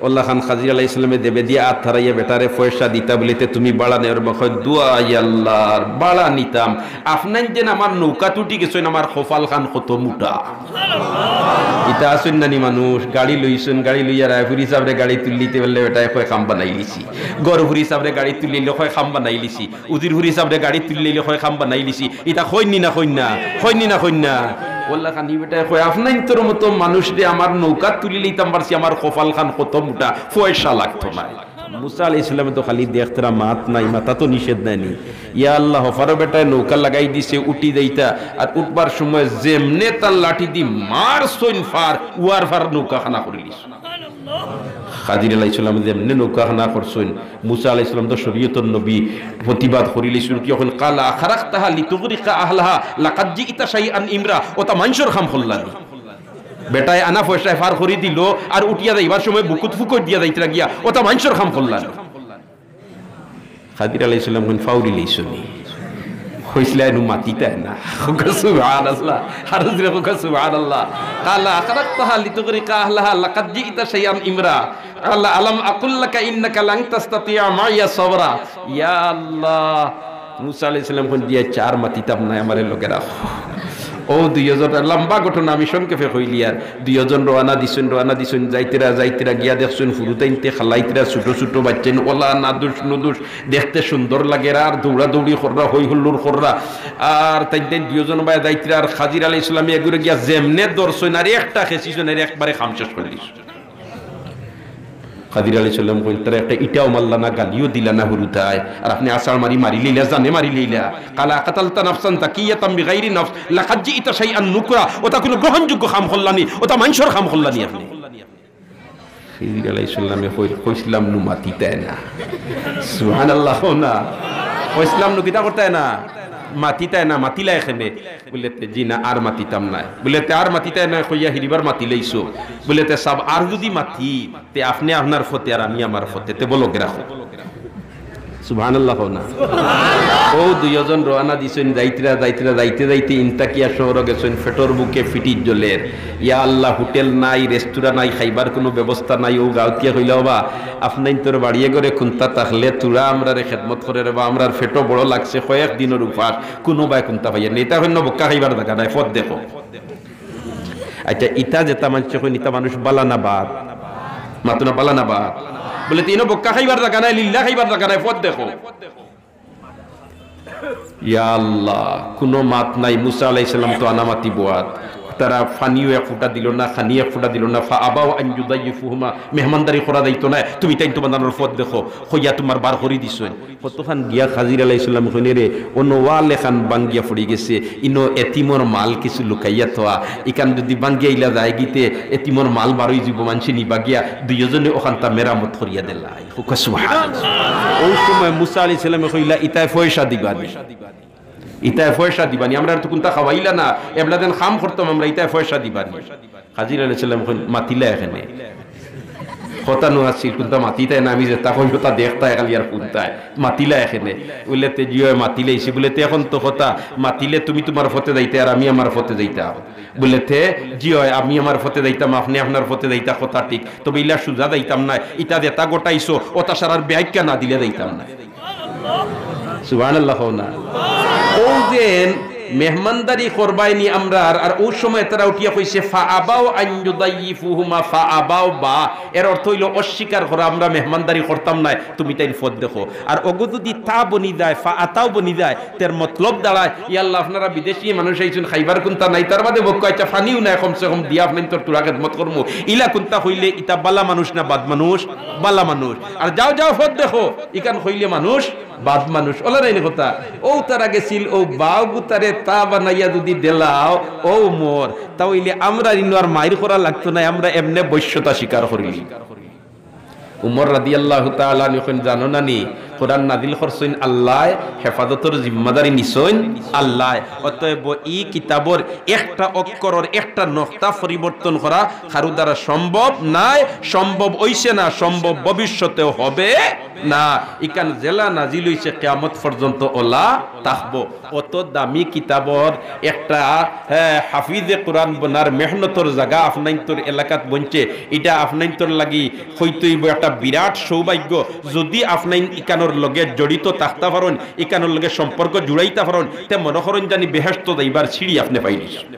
অলাখান খাজির আলাইহিস সালামে দেবে দিয়া আত থারাইয়া বেটারে পয়সা দিতা বুলে, "তে তুমি ভাড়া নেওর?" বা কয়, "দোয়াই আল্লাহর, ভাড়া নিতাম। আফনাইন যেন আমার নৌকাত উঠি গেছইন, আমার কপালখান কত মুটা।" ইতা আছইন নানি মানুষ, গাড়ি লইছইন, গাড়ি লইয়া রায়পুরি সাবরে গাড়ি তুলিলিতে পারলে বেটায় কয়, "কাম বানাইলিছি।" গরপুরি সাবরে গাড়ি তুলিলে কয়, "কাম বানাইলিছি।" উজিরপুরি সাবরে গাড়ি তুলিলিলে কয়, "কাম বানাইলিছি।" ইতা কইন নি না কইন না? কইন নি না কইন না? অলাখান ই বেটায় কয়, "আফনাইনতর মতো মানুষরে আমার নৌকাত তুলিলিতাম পারছি, আমার কপালখান কত মুটা, পয়সা লাগতো নায়।" মুসা আলাইহিস সালামে তো খালি দেখতরা, মাত নাই, মাতা তো নিষেধ নায় নি। ইয়া আল্লাহ, হপারো বেটায় নৌকা লাগাই দিছে, উঠি যাইতা, আর উঠবার সময় যেমনে তার লাঠিদি মারছইন ফার, উয়ার ফার নৌকা খানা করিলিছে। খাজির আলাইহিস সালাম যেমনে নৌকা খানা করছইন, মুসা আলাইহিস সালাম তো শরীয়তর নবী, প্রতিবাদ করিলিছইন। কিতা কইন? "কালা আখরাক্তাহা লিতুগরিকা আহলাহা, লাকাদ জিইতা শাইআন ইমরা।" অতা মানষর কাম করলানি। বেটায় আনা পয়সায় ফার করি দিলো, আর উঠিয়া যাইবার সময় বুকুত ফুকর দিয়া যাইতরা গিয়া, অতা মানষর কাম করলানি। খাজির আলাইহিস সালাম কইন, "ফাউরিলিছো নি? কইছলায় নু মাতিতায় না।" কউক্কা সুবহানাল্লাহ। আরো জোরে কউক্কা সুবহানাল্লাহ। "কালা আখরাক্তাহা লিতুগরিকা আহলাহা, লাকাদ জিইতা শাইআন ইমরা।" আল্লাহ, "আলাম আকুল লাকা ইন্নাকা লান তাস্তাতিয়া মাইয়া সাবরা।" ইয়া আল্লাহ, মুসা আলাইহিস সালাম কইন দিয়া, "চার মাতিতাম নায়, আমারে লগে রাখো।" অউ দুইওজন, লম্বা ঘটনা আমি সংক্ষেপে কইলিয়ার। দুইওজন রওয়ানা দিছইন, রওয়ানা দিছইন, যাইতরা, যাইতরা গিয়া দেখছইন, ফুরুতাইন্তে, খালাইতরা, ছোট ছোট বাইচ্চাইন, অলা নাদুস নুদুস, দেখতে সুন্দর লাগের, আর দৌড়াদৌড়ি কররা, হই হুল্লোড় কররা। আর তাইন তাইন দুইওজন বায় যাইতরা, আর খাজির আলাইহিস সালামে এগুরে গিয়া যেমনে ধরছইন, আর একটা খেছিছইন, আর একবারে কাম শেষ করিলিছইন। খাজির আলাইহিস সালাম কইন, "তারা একটা ইটাও মারলা না, গালিও দিলা না হুরুতায়, আর আপনে আছাড় মারি মারি লইলা, জানে মারি লইলা।" কালা কাতালতা নাফসান জাকিয়াতাম বিগাইরি নাফস, লাকাদ জিইতা শাইআন নুকরা। ওটা কোনো গ্রহণযোগ্য কাম করলানি, ওটা মানষর কাম করলানি আপনে। খাজির আলাইহিস সালামে কইল, "কইছিলাম নু মাতিতায় না।" সুবহানাল্লাহ কও না। "কইছিলাম নু কিতা করতায় না? মাতিতায় না, মাতিলায় কেনে?" বুলে, "তে জি না, আর মাতিতাম নায়।" বুলে, "তে আর মাতিতায় নায় কইয়া হিরিবার মাতিলাইছো।" বুলে, "তে সাব আর যুদি মাতি, তে আপনে আপনার পথে আর আমি আমার পথে, তে বলো গেরা কও।" সুবহানাল্লাহ কও না। অউ দুইওজন রওয়ানা দিছইন, যাইতরা, যাইতরা, যাইতে যাইতে ইন্তাকিয়া শহরো গেছইন, পেটর ভুকে ফিটির জ্বলের। ইয়া আল্লাহ, হোটেল নাই, রেস্তোরাঁ নাই, খাইবার কুনু ব্যবস্থা নাই। অউ গাউত গিয়া কইলা, "ওবা, আপনাইনতর বাড়িয়ে ঘরে কুন্তা থাকলে থুড়া আমরারে খেদমত করের বা, আমরার পেটো বড় লাগছে, কয়েক দিনর উপাস, কুনুবায় কুন্তা পাইয়ার না।" ইতা কইন, "বক্কা খাইবার জাগা নাই, পথ দেখো।" আচ্ছা, ইতা যেতা মানষে কইন, ইতা মানুষ বালা না বাদ? মাতো না, বালা না বাদ? বুলে, "তে ইনো বক্কা খাইবার জাগা নাই, লিল্লা খাইবার জাগা নাই, পথ দেখো।" ইয়া আল্লাহ, কুনু মাত নাই। মুসা আলাইহিস সালাম তো আনামাতি বওয়াত, তারা পানিও এক ফুটা দিলো না, খানি এক ফুটা দিলো না। "ফাআবাউ আন ইউদাইয়িফুহুমা", মেহমানদারি করা যাইতো নায়, "তুমি তাইন তুমার জানোর পথ দেখো" কইয়া তুমার বার করি দিছইন। কতখান গিয়া খাজির আলাইহিস সালাম কইন, "রে, অনো ওয়াল এখান ভাঙ্গিয়া পড়ি গেছে, ইনো এতিমর মাল কিছু লুকাইয়া থওয়া, ইখান যুদি ভাঙ্গিয়া ইলা যায় গিতে এতিমর মাল বার অইযিবো, মানষে নিবা গিয়া, দুইওজনে অখানতা মেরামত করিয়া দিলাই।" কউক্কা সুবহানাল্লাহ। অউ সময় মুসা আলাইহিস সালামে কইলা, "ইতায় পয়সা দিবানি, ইতায় পয়সা দিবানি, আমরারে তো কুন্তা খাওয়াইলা না, এবলা যেন কাম করতাম আমরা, ইতায় পয়সা দিবানি।" খাজির আলাইহিস সালাম কইন, "মাতিলায় কেনে?" কথা নু আছিল, কুন্তা মাতিতায় না, আমি যেতা কই অতা দেখতায় খালি আর হুনতায়। "মাতিলায় কেনে?" বুলে, "তে জি অয়, মাতিলাইছি।" বুলে, "তে অখন তো কথা, মাতিলে তুমি তুমার পথে যাইতায় আর আমি আমার পথে যাইতাম।" বুলে, "তে জি অয়, আমি আমার পথে যাইতাম, আপনে আপনার পথে যাইতা, কথা ঠিক। তবে ইলা সুজা যাইতাম নায়, ইতা যেতা ঘটাইছো, অতা সারার ব্যাখ্যা না দিলে যাইতাম নায়।" সুবহানাল্লাহ কও না। অউ যে মেহমানদারি করবায়নি আমরার, আর অউ সময় তারা উঠিয়া কইছে, "ফাআবাউ আন ইউদাইয়িফুহুমা ফাআবাউ বা।" এর অর্থ অইলো অস্বীকার করা, "আমরা মেহমানদারি করতাম নায়, তুমি তাইন পথ দেখো।" আর অগু যুদি তা বনি যায়, ফাআতাউ বনি যায়, তের মতলব দাঁড়ায়, "ইয়া আল্লাহ, আপনারা বিদেশি মানুষ আইছইন, খাইবার কুন্তা নাই, তার বাদে বউক্কা, আচ্ছা, পানিও নাই, কমসে কম দিয়া আপনাইনতর থুড়া খেদমত করমু।" ইলা কুন্তা কইলে ইতা বালা মানুষ না বাদ মানুষ? বালা মানুষ। আর "যাও, যাও, পথ দেখো", ইখান কইলে মানুষ বাদ মানুষ, অলা নায়নি কথা? অউ তারা গেছিল, অউ বাউ গুতারে তা বানাইয়া যুদি দিলাও, অউ মর, তা অইলে আমরার ইনো আর মাইর করা লাগতো নায়, আমরা এমনে বশ্যতা স্বীকার করিলি। উমর রাদিয়াল্লাহু তাআলা আনহু কইন, "জানো না নি, কোরআন নাজিল করছইন আল্লায়, হেফাজতর জিম্মাদারি নিছইন আল্লায়, অতএব ই কিতাবর একটা অক্ষরর একটা নক্তা পরিবর্তন করা কারো দ্বারা সম্ভব নায়, সম্ভব অইছে না, সম্ভব ভবিষ্যতেও হবে না। ইখান যেলা নাজিল অইছে, কিয়ামত পর্যন্ত অলা থাকবো।" অত দামি কিতাবর একটা, হ্যাঁ, হাফিজে কোরআন বনার মেহনতর জাগা আপনাইনতর এলাকাত বনছে, ইটা আপনাইনতর লাগি অইতো অইবো একটা বিরাট সৌভাগ্য। যুদি আপনাইন ইখানর লগে জড়িত থাকতা পারইন, ইখানর লগে সম্পর্ক জুড়াইতা পারইন, তে মনো করইন জানি বেহেশতো যাইবার সিঁড়ি আপনে পাইলিছইন।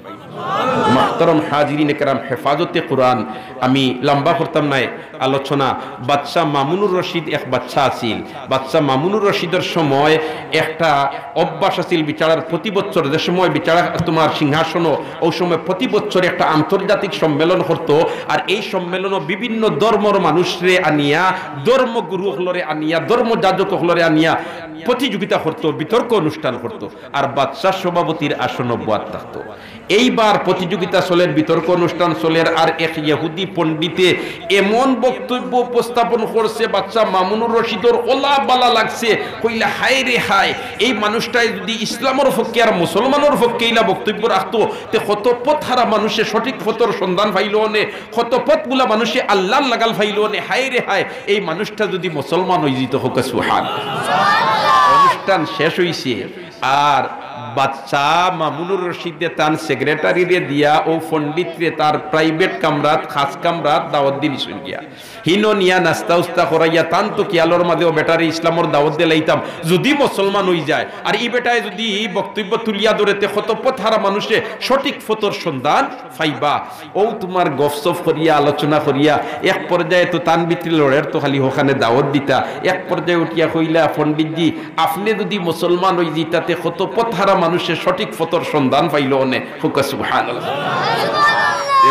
মুহতারাম হাজিরিনে কেরাম, হেফাজতে কোরআন আমি লম্বা করতাম নায় আলোচনা। বাদশা মামুনুর রশিদ এক বাদশা আছিল। বাদশা মামুনুর রশিদর সময় একটা অভ্যাস আছিল, বেচারার প্রতি বছর যে সময় বেচারা তুমার সিংহাসনো, অউ সময় প্রতি বছর একটা আন্তর্জাতিক সম্মেলন করতো। আর এই সম্মেলনো বিভিন্ন ধর্মর মানুষরে আনিয়া, ধর্মগুরু অকলরে আনিয়া, ধর্ম যাজক অকলরে আনিয়া প্রতিযোগিতা করতো, বিতর্ক অনুষ্ঠান করতো। আর বাদশার সভাপতির আসনো বওয়াত থাকতো। এইবার প্রতিযোগিতা চলের, বিতর্ক অনুষ্ঠান চলের, আর এক ইহুদি পণ্ডিতে এমন বক্তব্য উপস্থাপন করছে, বাদশা মামুনুর রশিদর অলা বালা লাগছে, কইলা, "হায় রে হায়, এই মানুষটায় যুদি ইসলামর পক্ষে আর মুসলমানর পক্ষে ইলা বক্তব্য রাখতো, তে কত পথহারা মানুষে সঠিক পথর সন্ধান পাইলো অনে, কত পথভুলা মানুষে আল্লার লাগাল পাইলো অনে, হায় রে হায়, এই মানুষটা যুদি মুসলমান অইযিতো।" কউক্কা সুবহান। অনুষ্ঠান শেষ অইছে, আর বাদশা মামুনুর রশিদে তান সেক্রেটারিরে দিয়া অউ পণ্ডিতরে তার private কামরাত, খাস কামরাত দাওয়াত দি নিছইন গিয়া। হিনো নিয়া নাস্তা উস্তা করাইয়া তান তো খিয়ালর মাঝে অউ বেটারে ইসলামর দাওয়াত দিলাইতাম, যুদি মুসলমান অইযায়, আর ই বেটায় যুদি বক্তব্য তুলিয়া ধরে, তে কত পথহারা মানুষে সঠিক পথর সন্ধান পাইবা। অউ তুমার গফসফ করিয়া, আলোচনা করিয়া, এক পর্যায়ে তো তান ভিতরে লড়ের তো খালি অখানে দাওয়াত দিতা। এক পর্যায়ে উঠিয়া কইলা, "পণ্ডিতজি, আপনে যুদি মুসলমান অইযিতা, তে কত পথহারা মানুষে সঠিক পথর সন্ধান পাইলো অনে।" কউক্কা সুবহানাল্লাহ।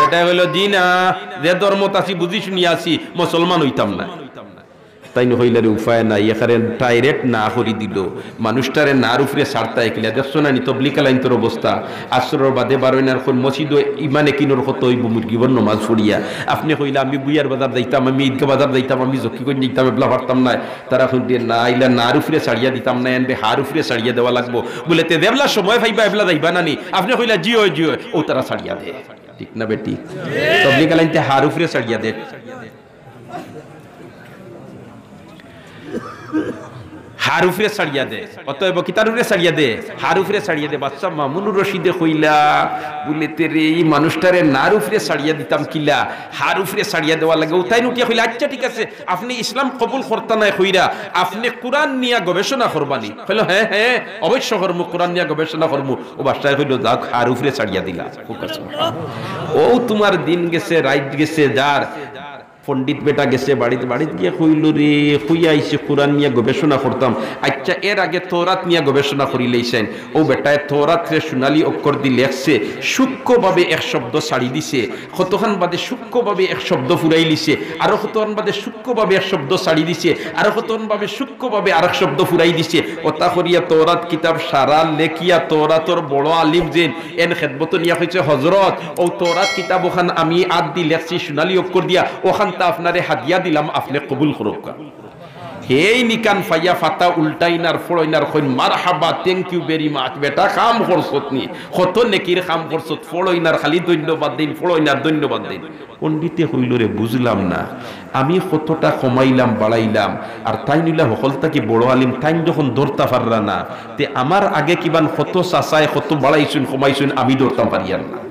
এটা কইলো, "জি না, যে ধর্মত আছি, বুঝি শুনিয়া আছি, মুসলমান অইতাম না।" তাইন কইলা, "রে, উপায় নাই, এখানে direct না করি দিলো।" মানুষটারে নার উপরে ছাড়তা একলা, দেখছো না নি তবলিগ আলাইন্তর অবস্থা? আসরর বাদে বারইন আর কইন, "মসজিদো ইমান একিনর কত অইবো মুরগিবর নমাজ পড়িয়া।" আপনে কইলা, "আমি বুয়ার বাজার যাইতাম, আমি ঈদগাহ বাজার যাইতাম, আমি জকিগঞ্জ যাইতাম, এবলা পারতাম না।" তারা কইন, "না, ইলা নার উপরে ছাড়িয়া দিতাম না, এনরে হার উপরে ছাড়িয়া দেওয়া লাগবো।" বুলে, "তে যেবলা সময় পাইবা, এবলা যাইবা না নি?" আপনে কইলা, "জি অয়, জি অয়।" অউ তারা ছাড়িয়া দে। ঠিক না বেঠিক? তবলিগ আলাইন্তে হার উপরে ছাড়িয়া দে। হার উপরে ছাড়িয়া দে। অতএব কিতার উপরে ছাড়িয়া দে? হার উপরে ছাড়িয়া দে। বাদশা মামুনুর রশিদে কইলা, বুলে, "তে রে, ই মানুষটারে নার উপরে ছাড়িয়া দিতাম কিলা? হার উপরে ছাড়িয়া দেওয়া লাগে।" অউ তাইন উঠিয়া কইলা, "আচ্ছা, ঠিক আছে, আপনে ইসলাম কবুল করতা নায় কইরা, আপনে কুরআন নিয়া গবেষণা করবা নি?" কইলো, "হ্যাঁ, হ্যাঁ, অবশ্য করমু, কুরআন নিয়া গবেষণা করমু।" অউ বাদশায় কইলো, "যাউক, হার উপরে ছাড়িয়া দিলা।" অউ তুমার দিন গেছে, রাইত গেছে, যার পণ্ডিত বেটা গেছে বাড়িত, বাড়িত গিয়া কইলো, "রে, কইয়া আইছি কুরআন নিয়া গবেষণা করতাম।" আচ্ছা, এর আগে তওরাত নিয়া গবেষণা করিলাইছইন। অউ বেটায় তওরাতরে সোনালী অক্ষর দি লেখছে, সূক্ষ্মভাবে এক শব্দ ছাড়ি দিছে, কতখান বাদে সূক্ষ্মভাবে এক শব্দ ফুরাইলিছে, আরো কতখান বাদে সূক্ষ্মভাবে এক শব্দ ছাড়ি দিছে, আরো কতখান বাদে সূক্ষ্মভাবে আরেক শব্দ ফুরাই দিছে। অতা করিয়া তওরাত কিতাব সারা লেখিয়া তওরাতর বড় আলিম যেইন, এন খেদমতো নিয়া কইছে, "হজরত, অউ তওরাত কিতাব অখান আমি আত দি লেখছি সোনালী অক্ষর দিয়া, অখানতা আপনারে হাদিয়া দিলাম, আপনে কবুল করউক্কা।" হেইন ইখান পাইয়া পাতা উল্টাইন আর ফড়ইন আর কইন, "মারহাবা, thank you very much, বেটা কাম করছত নি, কত নেকির কাম করছত।" ফড়ইন আর খালি ধন্যবাদ দেইন, ফড়ইন আর ধন্যবাদ দেইন। পণ্ডিতে কইলো, "রে, বুঝলাম না, আমি কতটা কমাইলাম বাড়াইলাম, আর তাইন অইলা হকল থাকি বড় আলিম, তাইন যখন ধরতা পাররা না, তে আমার আগে কিবান কত চাচায় কত বাড়াইছইন কমাইছইন আমি ধরতাম পারিয়ার না।"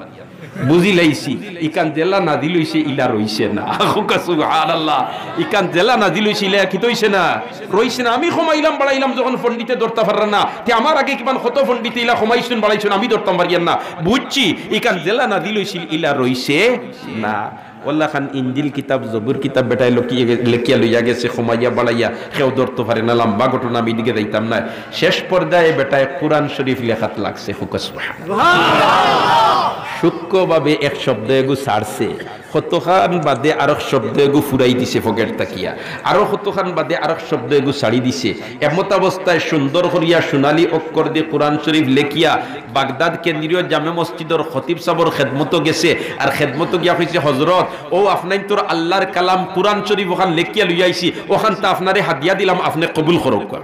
বুঝিলাইছি, ইখান যেলা নাজিল অইছে ইলা রইছে না। কউক্কা সুবহানাল্লাহ। ইখান যেলা নাজিল অইছে ইলা কিতা অইছে না? রইছে না। আমি কমাইলাম বাড়াইলাম যখন পণ্ডিতে ধরতা পাররা না, তে আমার আগে কিবান কত পণ্ডিতে ইলা কমাইছইন বাড়াইছইন আমি ধরতাম পারিয়ার না। বুঝছি, ইখান যেলা নাজিল অইছিল ইলা রইছে না। অউলাখান ইঞ্জিল কিতাব, জবুর কিতাব বেটায় লকি-, লেখিয়া লইয়া গেছে, কমাইয়া বাড়াইয়া, কেউ ধরতো পারে না, লম্বা ঘটনা, আমি ইদিকে যাইতাম না। শেষ পর্যায়ে বেটায় কুরআন শরীফ লেখাত লাগছে, কউক্কা সুবহানাল্লাহ। সূক্ষ্মভাবে এক শব্দ এগু ছাড়ছে, কতখান বাদে আরক শব্দ এগু ফুরাই দিছে পকেট থাকিয়া, আরো কতখান বাদে আরক শব্দ এগু ছাড়ি দিছে। এমতাবস্থায় সুন্দর করিয়া সোনালী অক্ষর দি কুরআন শরীফ লেখিয়া বাগদাদ কেন্দ্রীয় জামে মসজিদর খতিব সাবর খেদমতো গেছে, আর খেদমতো গিয়া কইছে, "হজরত, অউ আপনাইন্তর আল্লার কালাম কুরআন শরীফ অখান লেখিয়া লইয়া আইছি, অখানতা আপনারে হাদিয়া দিলাম, আপনে কবুল করউক্কা।"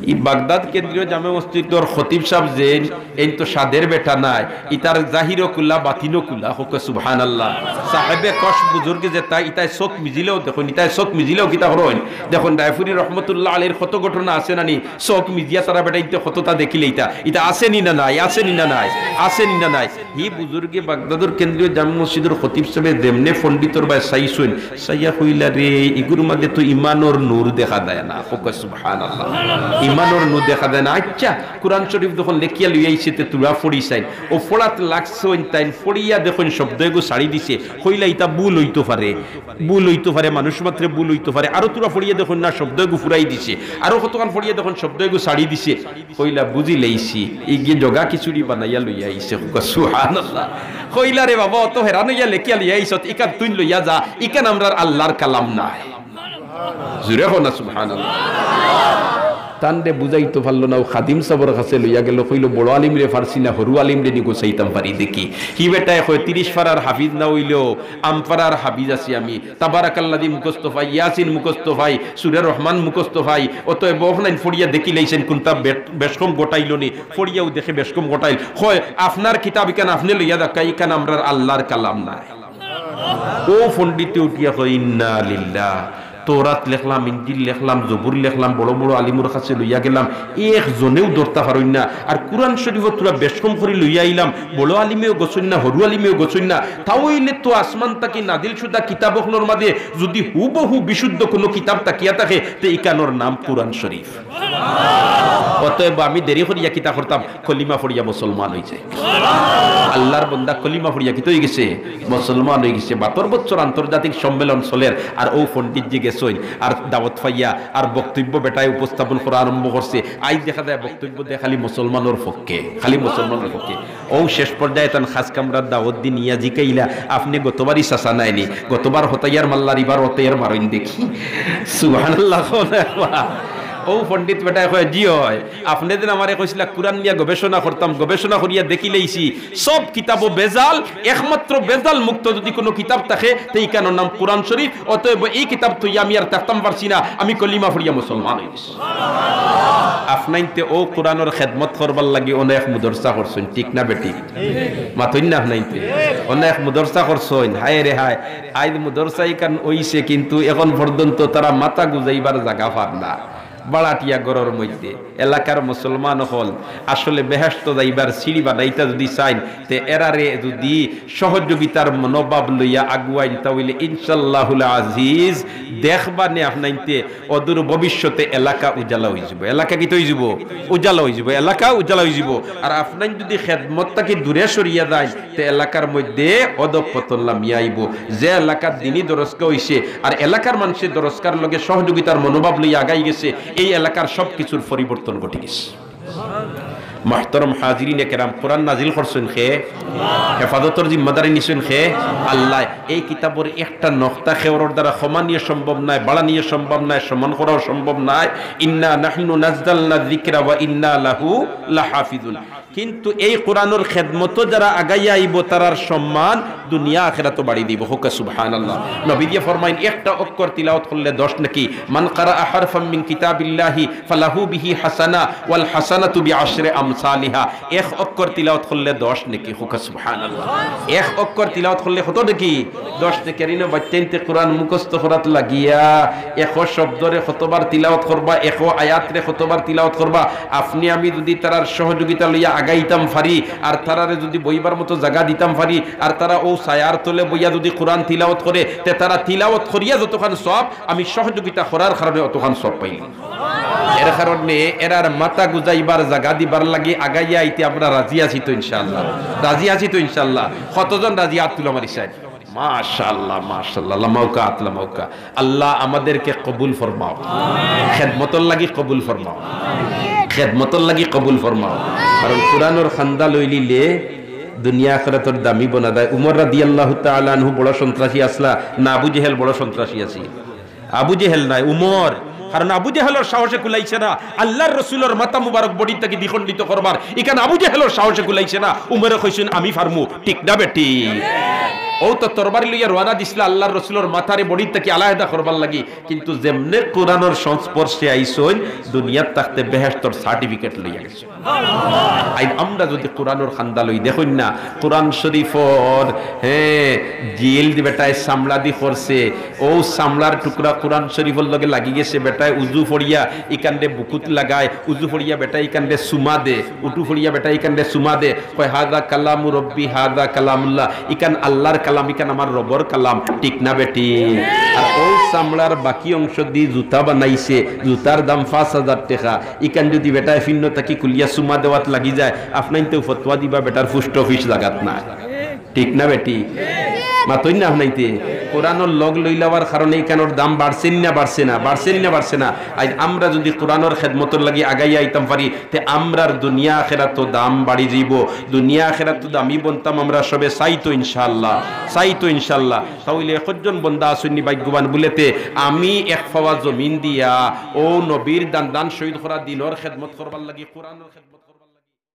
ই বাগদাদ কেন্দ্রীয় জামে মসজিদর খতিব সাব যেইন, এইন তো সাদের বেটা নায়, ইতার জাহিরও খুলা, বাতিনও খুলা, কউক্কা সুবহানাল্লাহ। সাহেবে কশ বুজুর্গ যেতা, ইতায় চউখ মিজিলেও দেখইন, ইতায় চউখ মিজিলেও কিতা করইন, দেখইন রায়পুরী রহমতুল্লাহ আলাইহির কত ঘটনা আছে না নি, চউখ মিজিয়া তারা বেটাইন্তে কততা দেখিলাইতা, ইতা আছে নি না নাই, আছে নি না নাই, আছে নি না নাই। হি বুজুর্গে বাগদাদর কেন্দ্রীয় জামে মসজিদর খতিব সাবে যেমনে পণ্ডিতর বায় চাইছইন, চাইয়া কইলা, "রে, ইগুর মাঝে তো ইমানর নূর দেখা যায় না।" কউক্কা সুবহানাল্লাহ। ইমানর নূর দেখা যায় না। আচ্ছা, কুরআন শরীফ যখন লেখিয়া লইয়া আইছে, তে থুড়া ফড়ি চাইন। অউ ফড়াত লাগছইন, তাইন ফড়িয়া দেখইন শব্দ এগু ছাড়ি দিছে। কইলা, "ইতা ভুল অইতো পারে, ভুল অইতো পারে, মানুষ মাত্রে ভুল অইতো পারে।" আরো থুড়া ফড়িয়া দেখইন না, শব্দ এগু ফুরাই দিছে। আরো কতখান ফড়িয়া দেখইন শব্দ এগু ছাড়ি দিছে। কইলা, "বুঝিলাইছি, ইগিয়ে জগা খিচুড়ি বানাইয়া লইয়া আইছে।" কউক্কা সুবহানাল্লাহ। কইলা, "রে বাবা, অত হেরান অইয়া লেখিয়া লইয়া আইছত, ইখান তুইন লইয়া যা, ইখান আমরার আল্লার কালাম নায়।" জুরে কও না সুবহানাল্লাহ। তানরে বুঝাইতো পারলো না, অউ খাদিম সাবর কাছে লইয়া গেলো, কইলো, "বড় আলিমরে পারছি না, হুরু আলিমরে নি গুছাইতাম পারি দেখি।" হি বেটায় কয়, "তিরিশ পারার হাফিজ না অইলেও আমপারার হাফিজ আছি আমি।" তাবারাকাল্লাযী মুখস্থ পাই, ইয়াসিন মুখস্থ পাই, সূরা রহমান মুখস্থ পাই। অতএব অখানাইন ফড়িয়া দেখিলাইছইন কুনটা বে-, বেশকম ঘটাইলো নি, ফড়িয়াও দেখে বেশকম ঘটাইল। কয়, "আপনার কিতাব ইখান আপনে লইয়া যাউক্কা, ইখান আমরার আল্লার কালাম নায়।" অউ পণ্ডিতে উঠিয়া কয়, "ইন্না লিল্লাহ, তওরাত লেখলাম, ইঞ্জিল লেখলাম, জবুর লেখলাম, বড় বড় আলিমর কাছে লইয়া গেলাম, একজনেও ধরতা পারইন না। আর কুরআন শরীফও থুড়া বেশকম করি লইয়া আইলাম, বড় আলিমেও গছইন না, হুরু আলিমেও গছইন না। তা অইলে তো আসমান থাকি নাজিল শুদা কিতাব অকলর মাঝে যুদি হুবহু বিশুদ্ধ কুনু কিতাব থাকিয়া থাকে, তে ইখানর নাম কুরআন শরীফ।" অতএব আমি দেরি করিয়া কিতা করতাম, কলিমা ফড়িয়া মুসলমান অইযাই। আল্লার বন্দা কলিমা ফড়িয়া কিতা অইগেছে? মুসলমান অইগেছে। বাহাত্তর বছর আন্তর্জাতিক সম্মেলন চলের, আর অউ পণ্ডিতজিগে তইন আর দাওয়াত পাইয়া আর বক্তব্য বেটায় উপস্থাপন করা আরম্ভ করছে। আইজ দেখা যায় বক্তব্য দেয় খালি মুসলমানর পক্ষে, খালি মুসলমানর পক্ষে। অউ শেষ পর্যায়ে তান খাস কামরার দাওয়াত দি নিয়া জিকাইলা, "আপনে গতবারই চাচা নায়নি, গতবার হতাইয়ার মারলা, ইবার হতাইয়ার মারইন দেখি।" সুবহানাল্লাহ কও না একবার। অউ পণ্ডিত বেটায় কয়, "জি অয়, আপনে যেন আমারে কইছিলা কুরআন নিয়া গবেষণা করতাম, গবেষণা করিয়া দেখিলাইছি, সব কিতাবও ভেজাল, একমাত্র ভেজাল মুক্ত যদি কুনু কিতাব থাকে, তে ইখানর নাম কুরআন শরীফ। অতএব ই কিতাব থইয়া আমি আর থাকতাম পারছি না, আমি কলিমা পড়িয়া মুসলমান অইগেছি।" আফনাইন্তে অউ কুরআনর খেদমত করবার লাগি অনেক মুদরসা করছইন, ঠিক না বেঠিক? মাতইন না আফনাইন্তে? অনেক মুদরসা করছইন, হায় রে হায়। আইজ মুদরসা ইখান অইছে, কিন্তু এখন পর্যন্ত তারা মাথা গুজাইবার জাগা পার না। ভাড়াটিয়া ঘরর মধ্যে এলাকার মুসলমান অকল আসলে বেহেশত যাইবার সিঁড়ি বানাইতা যদি চাইন, তে এরারে যদি সহযোগিতার মনোভাব লইয়া আগুয়াইন, তা অইলে ইনশাআল্লাহুল আজিজ দেখবানে আফনাইন্তে অদূর ভবিষ্যতে এলাকা উজালা অইযিবো। এলাকা কিতা অইযিবো? উজালা অইযিবো। এলাকা উজালা অইযিবো। আর আফনাইন যদি খেদমত থাকি দূরে সরিয়া যাইন, তে এলাকার মধ্যে অধঃপতন লামিয়া আইবো। যে এলাকার দিনি দরসগা অইছে, আর এলাকার মানষে দরসগার লগে সহযোগিতার মনোভাব লইয়া আগাই গেছে, এই এলাকার সব কিছুর পরিবর্তন ঘটি গেছে। মুহতারাম হাজিরিনে কেরাম, কুরআন নাজিল করছইন কে? হেফাজতর জিম্মাদারি নিছইন কে? আল্লায়। এই কিতাবর একটা নকতা কেউরর দ্বারা কমানিও সম্ভব নায়, বাড়ানিও সম্ভব নায়, সমান করাও সম্ভব নায়। ইন্না নাহনু নাজ্জালনা যিকরা ওয়া ইন্না লাহু লাহাফিজুন। কিন্তু এই কুরআনর খেদমতো যারা আগাইয়া আইবো, তারার সম্মান দুনিয়া আখেরাতো বাড়ি দিবো। কউক্কা সুবহানাল্লাহ। নবীজিয়ে ফরমাইন, একটা অক্ষর তিলাওয়াত করলে দশ নেকি। মান কারাআ হারফাম মিন কিতাবিল্লাহি ফালাহু বিহি হাসানা ওয়াল হাসানাতু বিআশরি আমসালিহা। এক অক্ষর তিলাওয়াত করলে দশ নেকি। কউক্কা সুবহানাল্লাহ। এক অক্ষর তিলাওয়াত করলে কত নেকি? দশ নেকি। আর ইনো বাইচ্চাইন্তে কুরআন মুখস্থ করাত লাগিয়া একো শব্দরে কতবার তিলাওয়াত করবা, একো আয়াতরে কতবার তিলাওয়াত করবা। আফনে আমি যুদি তারার সহযোগিতা লইয়া আগাইতাম পারি, আর তারারে যুদি বইবার মতো জাগা দিতাম পারি, আর তারা অউ ছায়ার তলে বইয়া যুদি কুরআন তিলাওয়াত করে, তে তারা তিলাওয়াত করিয়া যতখান সওয়াব, আমি সহযোগিতা করার কারণে অতখান সওয়াব পাইলিমু। এর কারণে এরার মাথা গুজাইবার জাগা দিবার লাগি আগাইয়া আইতে আমরা রাজি আছি তো ইনশাআল্লাহ? রাজি আছি তো ইনশাআল্লাহ? কতজন রাজি আত তুলা মারি চাইন? মাশাআল্লাহ, মাশাআল্লাহ, লামাউকা আত লামাউকা। আল্লাহ আমাদেরকে কবুল ফরমাও, খেদমতর লাগি কবুল ফরমাও, খেদমতর লাগি কবুল ফরমাও। কারণ কুরআনর খান্দা লইলিলে দুনিয়া আখেরাতর দামি বনা যায়। উমর রাদিয়াল্লাহু তাআলা আনহু বড় সন্ত্রাসী আছলা না আবু জেহেল বড় সন্ত্রাসী আছিল? আবু জেহেল নায়, উমর। কারণ আবু জেহেলর সাহসে কুলাইছে না আল্লার রসুলর মাথা মুবারক বড়ির থাকি দ্বিখণ্ডিত করবার, ইখান আবু জেহেলর সাহসে কুলাইছে না। উমরে কইছইন, "আমি পারমু।" ঠিক না বেঠিক? অউ তো তরবারি লইয়া রওয়ানা দিছলা আল্লার রসুলর মাথারে বড়ির থাকি আলাদা করবার লাগি, কিন্তু যেমনে কুরআনর সংস্পর্শে আইছইন, দুনিয়াত থাকতে বেহেশতর certificate লইয়া গেছইন। আইজ আমরা যুদি কুরআনর খান্দা লই, দেখইন না, কুরআন শরীফর, হে, জিলদ বেটায় চামড়া দি করছে, অউ চামড়ার টুকরা কুরআন শরীফর লগে লাগি গেছে, বেটায় উজু পড়িয়া ইখানরে বুকুত লাগায়, উজু পড়িয়া বেটায় ইখানরে চুমা দে, উজু পড়িয়া বেটায় ইখানরে চুমা দে, কয়, "হাযা কালামু রব্বি, হাযা কালামুল্লাহ, ইখান আল্লার কালাম, ইখান আমার রবর কালাম।" ঠিক না বেঠিক? আর অউ চামড়ার বাকি অংশ দি জুতা বানাইছে, জুতার দাম পাঁচ হাজার টেকা, ইখান যুদি বেটায় ফিন্ন থাকি খুলিয়া চুমা দেওয়াত লাগি যায়, আফনাইন্তেউ ফতোয়া দিবা বেটার post office জাগাত নাই। ঠিক না বেঠিক? মাতইন না আফনাইন্তে? কুরআনর লগ লইলাওয়ার কারণে ইখানর দাম বাড়ছে নি না বাড়ছে না? বাড়ছে নি না বাড়ছে না? আইজ আমরা যুদি কুরআনর খেদমতর লাগি আগাইয়া আইতাম পারি, তে আমরার দুনিয়া আখেরাতো দাম বাড়ি যাইবো, দুনিয়া আখেরাতো দামি বনতাম আমরা সবে, চাই তো ইনশাআল্লাহ, চাই তো ইনশাআল্লাহ। তা অইলে একজন বন্দা আছইন নি ভাগ্যবান বুলেতে, আমি এক পাওয়া জমিন দিয়া অউ নবীর দান দান শহীদ করা দিনর খেদমত করবার লাগি, কুরআনর খেদমত